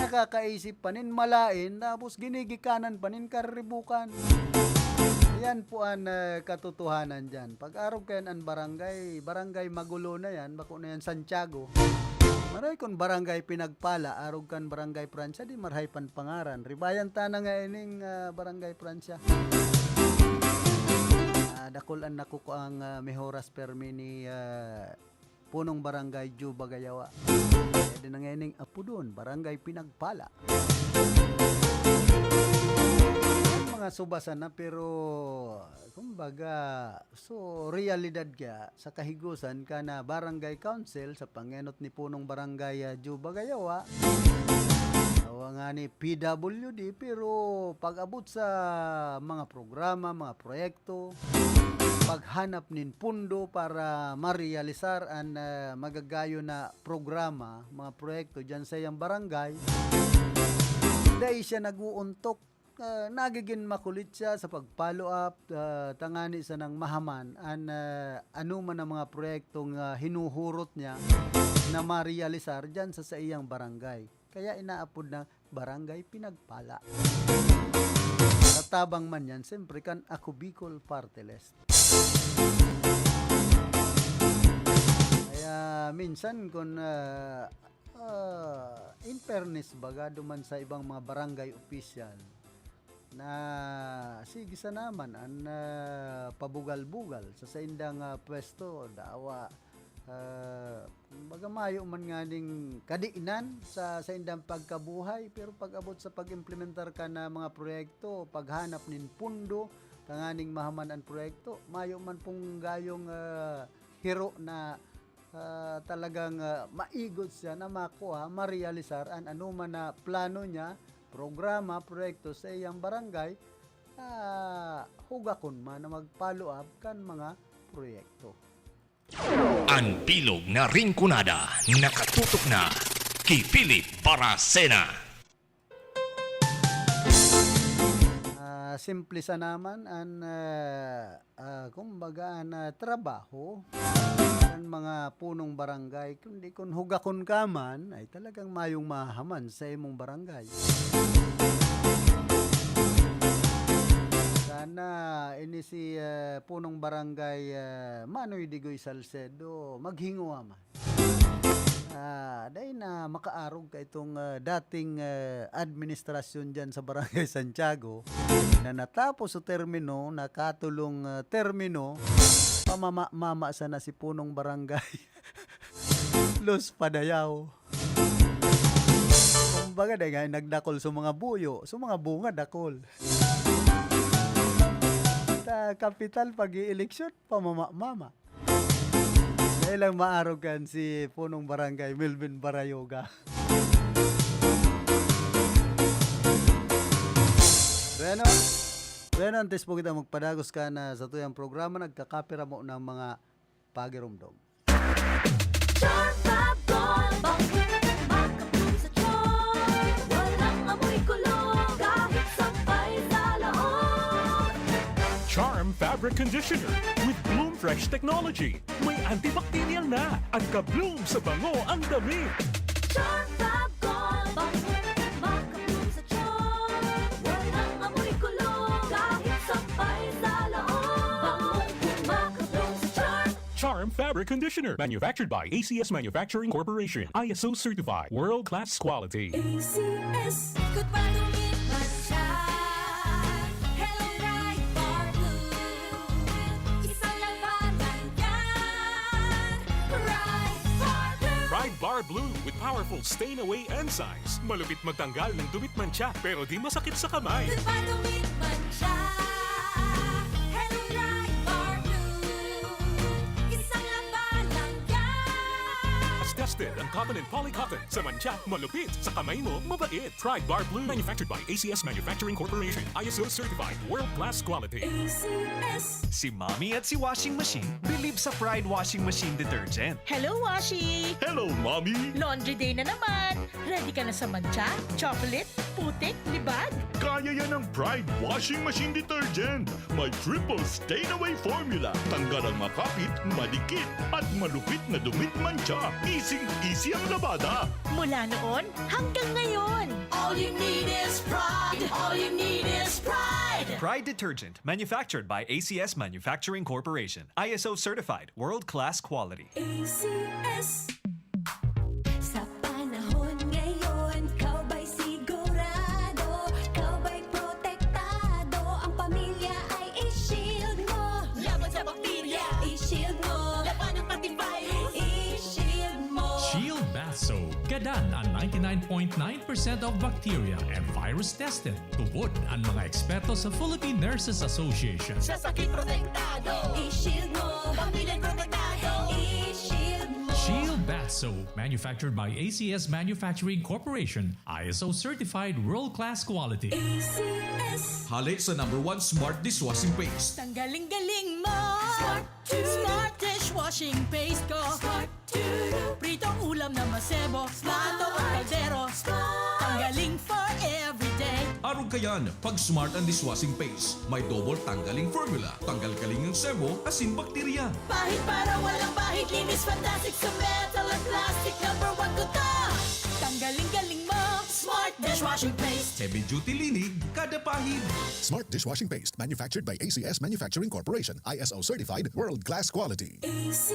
Nakakaisip pa nin malain, tapos ginigikanan pa nin karibukan. Yan po an, ah, katotohanan dyan. Pag-arog kayan an barangay, barangay magulo na yan, bako na yan Santiago. Maray kun barangay Pinagpala, arog kan barangay Pransya, di marahay pan pangaran. Ribayan ta na nga ining, ah, barangay Pransya. Ah, dakul an nakukuang, ah, mehoras permi ni, ah, punong barangay Joe Bagayawa. Kaya din na nga ining apodon, Barangay Pinagpala. Ang mga subasan na, pero, kumbaga, so, realidad kaya, sa kahigusan ka na barangay council, sa pangenot ni punong barangay, ah, Joe Bagayawa, awa nga ni P W D, pero pag-abot sa mga programa, mga proyekto, paghanap nin pundo para marealisar an, ah, magagayon na programa, mga proyekto diyan sa iyang barangay, dai siya nag-uuntok. Ah, nagigin makulit siya sa pag-follow up, ah, tangani sanang mahaman an, ah, anoman na mga proyektong, ah, hinuhurot niya na marealisar diyan sa saiyang barangay. Kaya inaapod na Barangay Pinagpala. Sa tabang man yan, siyempre, kan Ako Bicol Party List. Kaya minsan, kun, ah, ah, in fairness, baga duman sa ibang mga barangay official, na sige sana man an, ah, pabugal-bugal sa saindang, ah, pwesto, dawa, ah, kumbaga, mayo man nganing kadinan sa saindang pagkabuhay, pero pag-abot sa pag-implementar kan mga proyekto, paghanap nin pundo tanganing mahaman an proyekto, mayo man pong gayong, ah, hiro na, ah, talagang, ah, maigot siya na makua, marealisar an anoman na plano niya, programa, proyekto sa iyang barangay, ah, hugakon man na mag-follow up kan mga proyekto. An bilog na Rinconada nakatutok na ki Philip Baracena. Ah, simple sana man an, ah, ah, kumbaga, an, ah, trabaho kan mga punong barangay, kundi kun hugakon ka man, ay talagang mayong mahaman sa imong barangay. Sana ini si, ah, punong barangay, ah, Manoy Digoy Salcedo maghingowa man. Ah, dai na makaarog ka itong, ah, dating, ah, administrasyon diyan sa Barangay Santiago na natapos sa termino, nakatulong, ah, termino, pamama-mama sana si punong barangay Los Padayaw. Kumbaga, dai nga nagdakol sa mga buyo, sa mga bunga, dakol. Sa kapital, pag-i-eleksyon, pamama-mama. Dai lang maarog kan si punong barangay Melvin Barayoga. Bueno, bueno, antes po kita magpadagos kan satuyang programa, nagkakapira mo ng mga pagirumdom. Charm Fab Gold, bangkong makabloom sa charm. Walang amoy kulog, kahit sampay sa laog. Charm Fabric Conditioner with Bloom Fresh Technology. May antibacterial na at ka-bloom sa bango ang damit. Charm Fab Gold, bangkong makabloom sa charm. Walang amoy kulog, kahit sampay sa laog. Bangkong makabloom sa charm. Charm Fabric Conditioner, manufactured by A C S Manufacturing Corporation. I S O certified, world-class quality. A C S. Ikot pa, dumit man siya. Hello, Ride Bar Blue. Isang labanan yan. Ride Bar Blue. Ride Bar Blue with powerful stain away enzymes. Malupit magtanggal ng dumit mantsa, pero di masakit sa kamay. Ikot pa, dumit man siya. Hello, Ride Bar Blue. Isang labanan yan. Mas Tested ang cotton and poly cotton. Sa mantsa, malupit. Sa kamay mo, mabait. Pride Bar Blue. Manufactured by A C S Manufacturing Corporation. I S O certified. World class quality. A C S. Si Mommy at si Washing Machine believe sa Pride Washing Machine Detergent. Hello, Washi! Hello, Mommy! Laundry day na naman! Ready ka na sa mantsa, chocolate, putik, libag? Kaya yan ng Pride Washing Machine Detergent. May triple stain away formula. Tanggal ang makapit, madikit, at malupit na dumi at mantsa. Easy-easy ang labada. Mula noon hanggang ngayon. All you need is Pride. All you need is Pride. Pride Detergent, manufactured by A C S Manufacturing Corporation. I S O certified, world-class quality. A C S. Sa panahon ngayon, ikaw ba'y sigurado? Ikaw ba'y protektado? Ang pamilya ay i-shield mo. Laban sa bakterya, i-shield mo. Labanan pati virus, i-shield mo. Shield Bath Soap. Gadan ang ninety-nine point nine percent of bacteria and virus tested. Tubod ang mga eksperto sa Philippine Nurses Association. Sa sakit protektado, i-shield mo. Pamilya protektado, i-shield mo. Shield Bath Soap, manufactured by A C S Manufacturing Corporation, I S O certified world-class quality. A C S. Hale sa number one smart dishwashing paste. Tanggaling-galing mo! Smart! Smart dishwashing paste ko! Smart! Pritong ulam na masebo, plato o kaldero. Tanggaling for everyday. Arog kayan, pag Smart ang dishwashing paste, may double tanggaling formula. Tanggal kaling ang sebo, asin bakterya. Pahid para walang bahid, linis fantastic sa metal at plastic. Number one ko to. Tanggaling-galing mo, Smart dishwashing paste. Heavy duty linig, kada pahid. Smart dishwashing paste, manufactured by A C S Manufacturing Corporation, I S O certified, world class quality. A C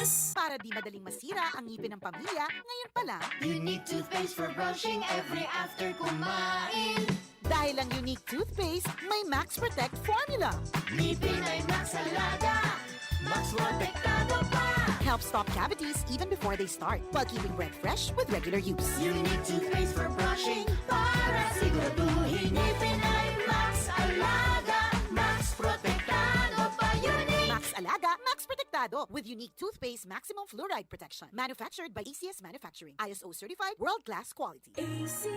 S. Para di madaling masira ang ngipin ng pamilya, ngayon pa lang. Unique toothpaste for brushing every after kumain. Dahil ang Unique toothpaste may Max Protect formula. Ngipin ay Max Alaga, Max Protektado pa. Help stop cavities even before they start, while keeping breath fresh with regular use. Unique toothpaste for brushing para siguraduhin ngipin ay Max Alaga, Max Protektado pa. Unique. Max Alaga, Max Protektado with Unique Toothpaste Maximum Fluoride Protection. Manufactured by A C S Manufacturing. I S O certified, world-class quality. A C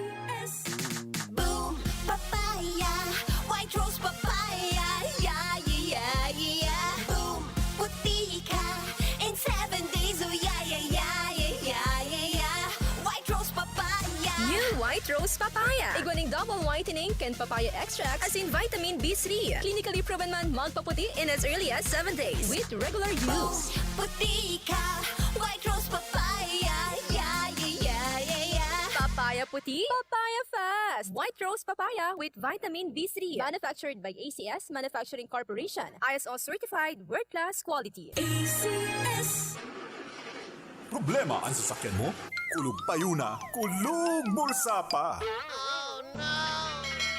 S. Boom! Papaya! White Rose Papaya! Yeah, yeah, yeah, yeah! Boom! Puti ka in seven days! Oh, yeah, yeah, yeah, yeah, yeah, yeah, yeah! White Rose Papaya! New White Rose Papaya. Igwa ning double whitening kan papaya extract asin vitamin B three. Clinically proven man magpaputi in as early as seven days with regular use. Puti ka, White Rose Papaya, yeah, yeah, yeah, yeah, yeah. Papaya puti, papaya fast. White Rose Papaya with vitamin B three. Manufactured by A C S Manufacturing Corporation. I S O certified, world class quality. A C S. Problema an sasakyan mo? Kulog payo na, kulog bulsa pa!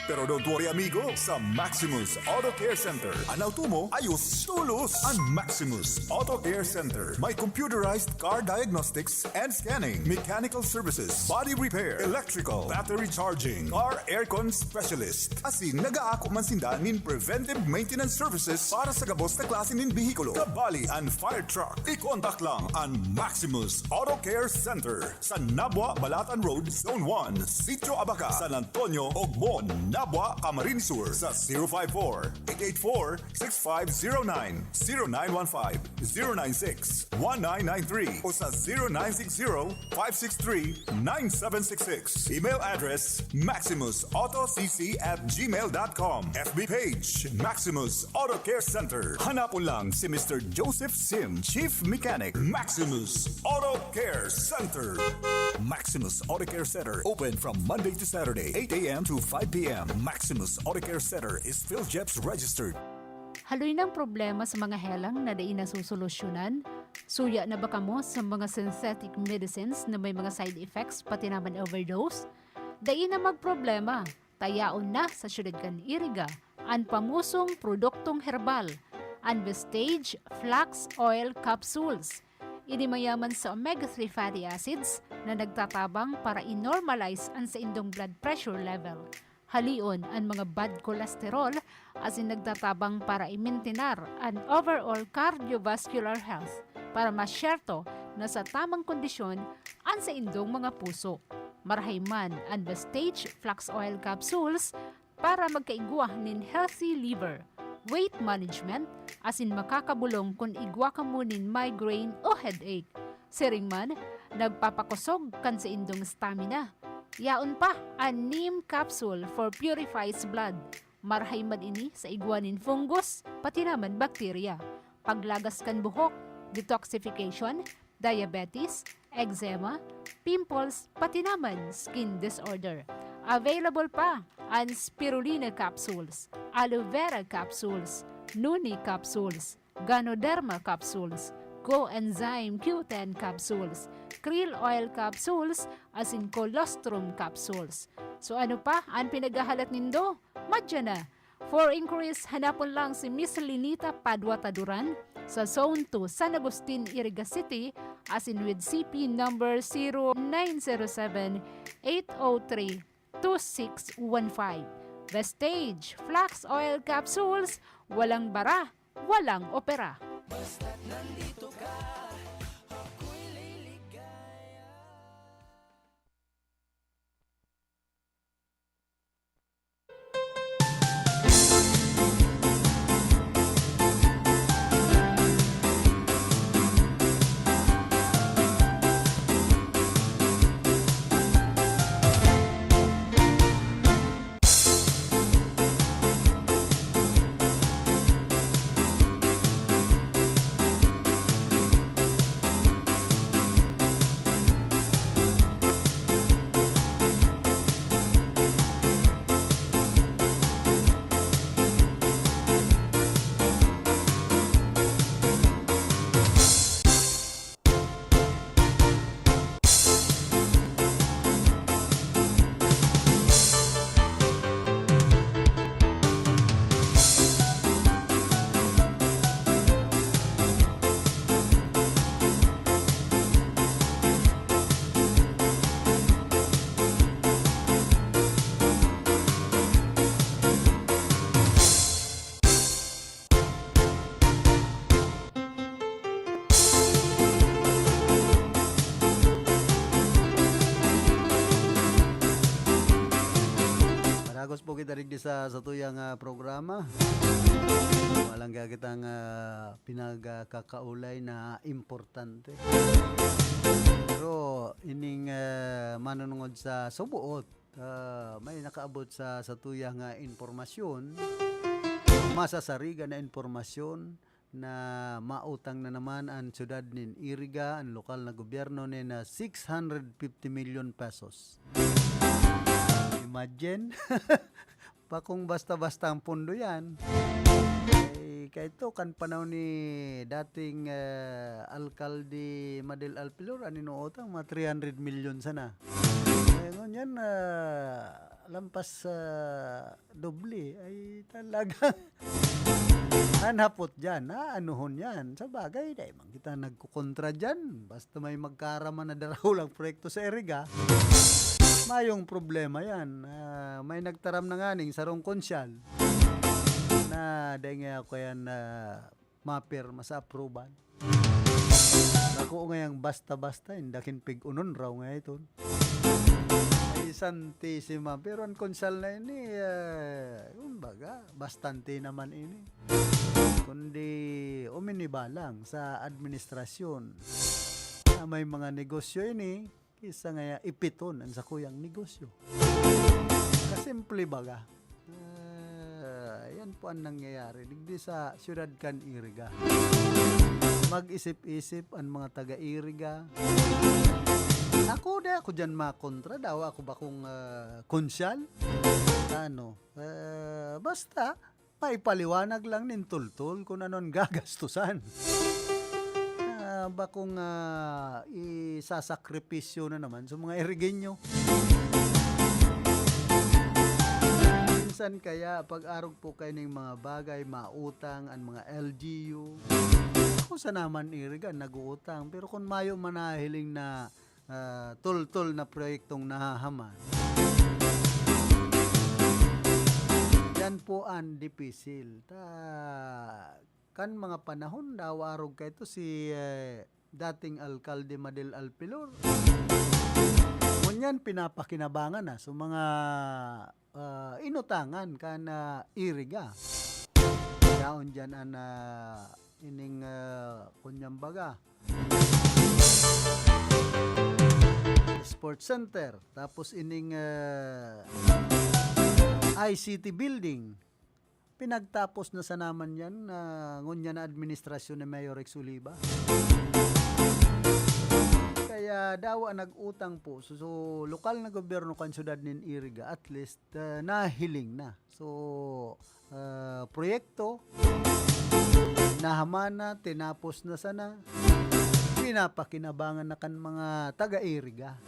Pero don't worry, amigo, sa Maximus Auto Care Center, an auto mo ayos tolos. An Maximus Auto Care Center may computerized car diagnostics and scanning, mechanical services, body repair, electrical, battery charging, car aircon specialist. Asin nagaako man sinda nin preventive maintenance services para sa gabos na klase nin behikulo, kabali an fire truck. I-contact lang an Maximus Auto Care Center sa Nabua, Balatan Road, Zone one, Sitio Abaca, San Antonio, Ogbon, Nabua, Camarines Sur, sa zero five four, eight eight four, six five zero nine, zero nine one five, zero nine six, one nine nine three o sa zero nine six zero, five six three, nine seven six six. Email address, maximus auto c c at gmail dot com. F B page, Maximus Auto Care Center. Hanapon lang si Mister Joseph Sim, Chief Mechanic, Maximus Auto Care Center. Maximus Auto Care Center, open from Monday to Saturday, eight a.m. to five p.m. Maximus Auto Care Center is PhilGEPS registered. Haloy nang problema sa mga helang na dai nasosolusyonan? Suya na ba kamo sa mga synthetic medicines na may mga side effects, pati naman overdose? Dai na magproblema! Tayaon na sa siyudad kan Iriga an pamosong produktong herbal, an Vestige Flax Oil Capsules. Ini mayaman sa omega three fatty acids na nagtatabang para i-normalize an saindong blood pressure level. Halion an mga bad cholesterol asin nagtatabang para imintinar an overall cardiovascular health para masyerto na sa tamang kondisyon an saindong mga puso. Marahay man an Vestige Flax Oil Capsules para magkaigwa nin healthy liver, weight management, asin makakabolong kun igwa kamo nin migraine o headache. Siring man, nagpapakosog kan saindong stamina. Yaon pa an neem capsule for purifies blood. Marahay man ini sa igwa nin fungus, pati naman bakterya. Paglagas kan buhok, detoxification, diabetes, eczema, pimples, pati naman skin disorder. Available pa an spirulina capsules, aloe vera capsules, noni capsules, ganoderma capsules, coenzyme Q ten capsules, krill oil capsules, asin colostrum capsules. So ano pa an pinaghahalat nindo? Madya na! For inquiries, hanapon lang si Miss Linita Padua Taduran sa Zone two, San Agustin, Iriga City, asin with C P number zero nine zero seven, eight oh three, two six one five. Vestige Flax Oil Capsules, walang bara, walang opera. Basta't nandito ka, ako'y liligaya. Maragos po kita digdi sa satuyang, ah, programa. Walang gagitang, ah, pinagkakaulay na importante. Pero ining, ah, manunungod sa subuot, ah, may nakaabot sa satuyang, ah, impormasyon, masasarigan na impormasyon, na mautang na naman an syudad nin Iriga, an lokal na gobyerno, nin, ah, six hundred fifty million pesos. Imagine, bakong basta-basta ang pondo yan. Eh, kaito, kan panahon ni dating, ah, Alkalde Madel Alpilor, an inuutang, mga three hundred million sana. Ngayon yan, ah, lampas sa doble. Ay, talagang an hapot diyan, aanuhon yan. Sa bagay, dai man kita nagkokontra diyan. Basta may magkaaraman na darahulang proyekto sa Iriga, mayong problema yan. Ah, may nagtaram na nganing sarong konsyal na dai ngaya ako yan, ah, mapirma sa apruban. Bako ngayang basta-basta, indakin pig-unon raw nga iton. Ay, santisima. Pero an konsyal na ini, eh, kumbaga, bastante naman ini. Kundi uminiba lang sa administrasyon na may mga negosyo ini, kisa ngaya ipiton an sakuyang negosyo. Kasimple baga. Ah, yan po ang nangyayari digdi sa siyudad kan Iriga. Mag-isip-isip an mga taga-Iriga. Ako, di ako diyan makontra, dawa ako bakong, ah, konsyal. Ano, ah, basta, maipaliwanag lang nin tultol kun ano an gagastusan. Ah, bakong, ah, isasakripisyo na naman sa mga Irigenyo. Minsan kaya, pag-arog po kayo ning mga bagay, mautang, an mga L G U, kung sa naman Iriga, nag-uutang. Pero kung mayo man nahiling na ah, tultol na proyektong nahahaman. Yan po ang dipisil. Ta, kan mga panahon daw arog kaito si, eh, dating alkalde Madel Alpilor. Ngunyan, pinapakinabangan na. So, mga, ah, inutangan kan, ah, Iriga. Yaon diyan an, ah, ining, ah, kunyang baga, sports center. Tapos ining, ah, I C T building. Pinagtapos na sana man yan, ah, ngunyan na administrasyon ni Mayor Rex Oliva. Kaya dawa nag-utang po. So, so, lokal na gobyerno kan syudad nin Iriga, at least, ah, nahiling na. So, ah, proyekto, nahaman na, tinapos na sana, pinapakinabangan na kan mga taga-Iriga.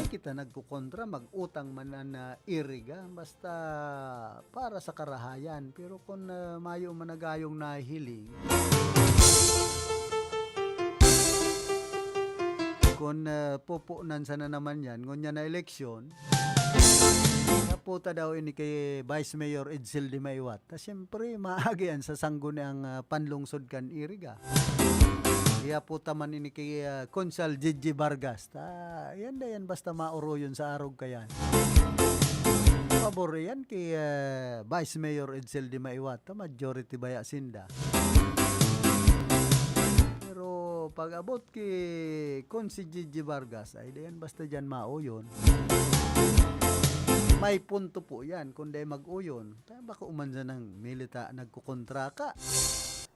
Di kita nagkukontra, mag-utang man an, ah, Iriga, basta para sa karahayan. Pero kun, ah, mayo man na gayong nahihiling, kun, ah, pupunan sana naman yan, ngunyan na eleksyon, haputa daw ini ki Vice Mayor Edsel de Maiwat. Ta siyempre, maagi yan sa sanggo niyang, ah, panlungsod kan Iriga. Ihaputa man ini ki, ah, Konsal Gigi Vargas. Ta, yan na yan, basta mauroyon sa arog kayan. Pabor yan ki, ah, Vice Mayor Edsel de Maiwat. Ta majority baya sinda. Pero pag-abot ki Konsi Gigi Vargas, ay, di yan basta diyan mauyon. May punto po yan, kun di mag-uyon. Kaya bako man sanang milita nagkukontra ka.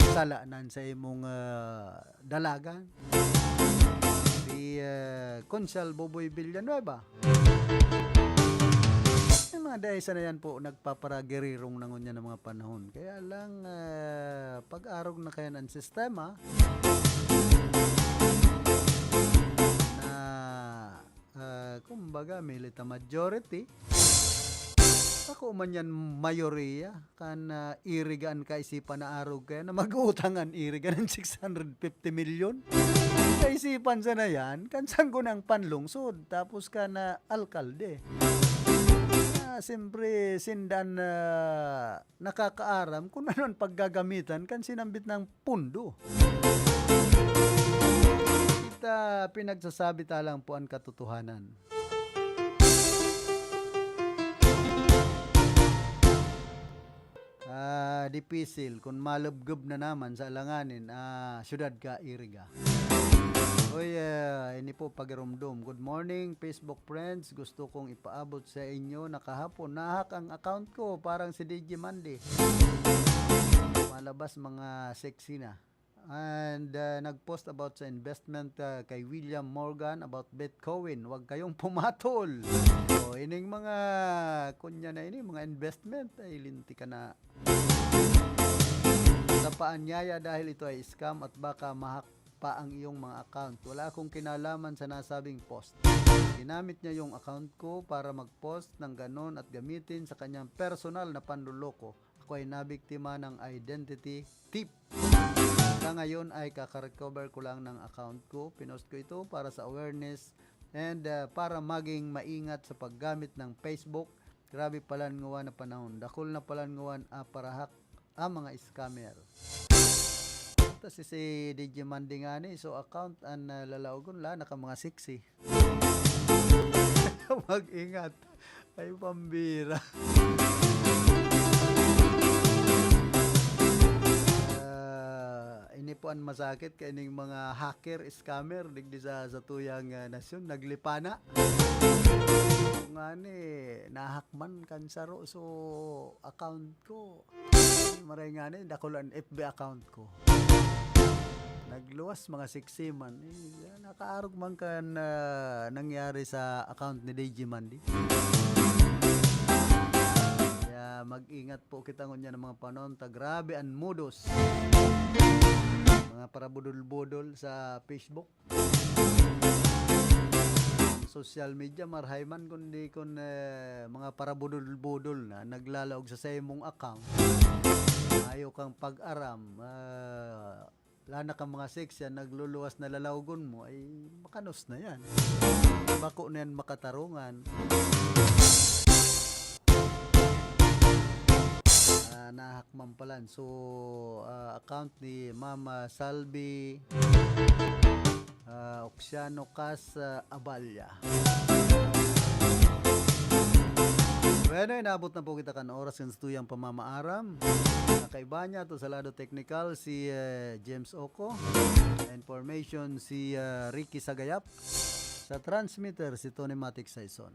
Sala nan sa imong, ah, dalagan. Si, ah, Konsehal Boboy Villanueva. May mga dahil sana yan po nagpaparagirirong na ngunyan ng mga panahon. Kaya lang, ah, pag-arog na kaya ng sistema na, ah, kumbaga, milita majority, ako man yan mayoriya, kan, ah, Iriga an kaisipan na arog kaya na mag-utang an Iriga ng six hundred fifty milyon. Kaisipan sana yan, kan sanggo ng panlungsod, tapos kan, ah, alkalde. Ah, siyempre, sinda an, ah, nakakaaram kung ano an paggagamitan kan sinambit na pondo. Kita pinagsasabi ta lang po an katotohanan. Ah, dipisil kun malubgob na naman sa alanganin, ah, syudad ka, Iriga. Uy, ah, ini po pagirumdom. Good morning, Facebook friends. Gusto kong ipaabot sa inyo na kahapon, na-hack ang account ko, parang si D J Mandy. Malabas mga sexy na. And, ah, nag-post about sa investment, ah, kay William Morgan about Bitcoin. Huwag kayong pumatol. O, ining mga, kunya na ini, mga investment, ay linti ka na sa paanyaya dahil ito ay scam at baka ma-hack pa ang iyong mga account. Wala akong kinalaman sa nasabing post. Ginamit niya yung account ko para mag-post ng ganon at gamitin sa kanyang personal na panloloko. Ako ay nabiktima ng identity thief. Sa ngayon ay kaka-recover ko lang ng account ko. Pinost ko ito para sa awareness and, ah, para maging maingat sa paggamit ng Facebook. Grabe palan ngawan na panahon. Dakul na palan ngawan, ah, parahack ang mga scammer. Ito si, si D J Mandy nga ni, so account an, ah, lalaogon la, naka mga sexy. Mag-ingat. Ay, pambira. Ah, ini po an masakit kaining mga hacker, scammer, digdi sa, sa tuyang, ah, nasyon, naglipana. Kung ani, nahakman kan saro, so account ko. Maray nga ni, dakul an F B account ko. Nagluwas mga sexy man. Eh, nakaarog man kan, ah, nangyari sa account ni D J Mandy. Kaya mag-ingat po kita ngunyan ng mga panahon. Ta grabe an modus. Mga parabudol-budol sa Facebook. Social media, marahay man kundi kun, eh, mga parabudol-budol na naglalaog sa saimong account. Mayo kang pag-aram, ah, lana ka mga sex yan, nagluluwas na lalaogon mo, ay makanos na yan. Bako na yan makatarungan. Nahakman palan. So, ah, account ni Mama Salvi, ah, Oxiano Cas, ah, Aballa. Bueno, inabot na po kita kan oras kan satuyang pamamaaram. Nakaiba niya to sa lado teknikal si, eh, James Oco. Information si, ah, Ricky Sagayap. Sa transmitter si Tony Matic Saison.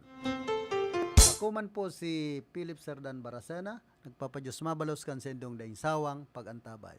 Ako man po si Philip Serdan Baracena. Nagpapadiyos mabalos kan sendong daing sawang pag-antabay.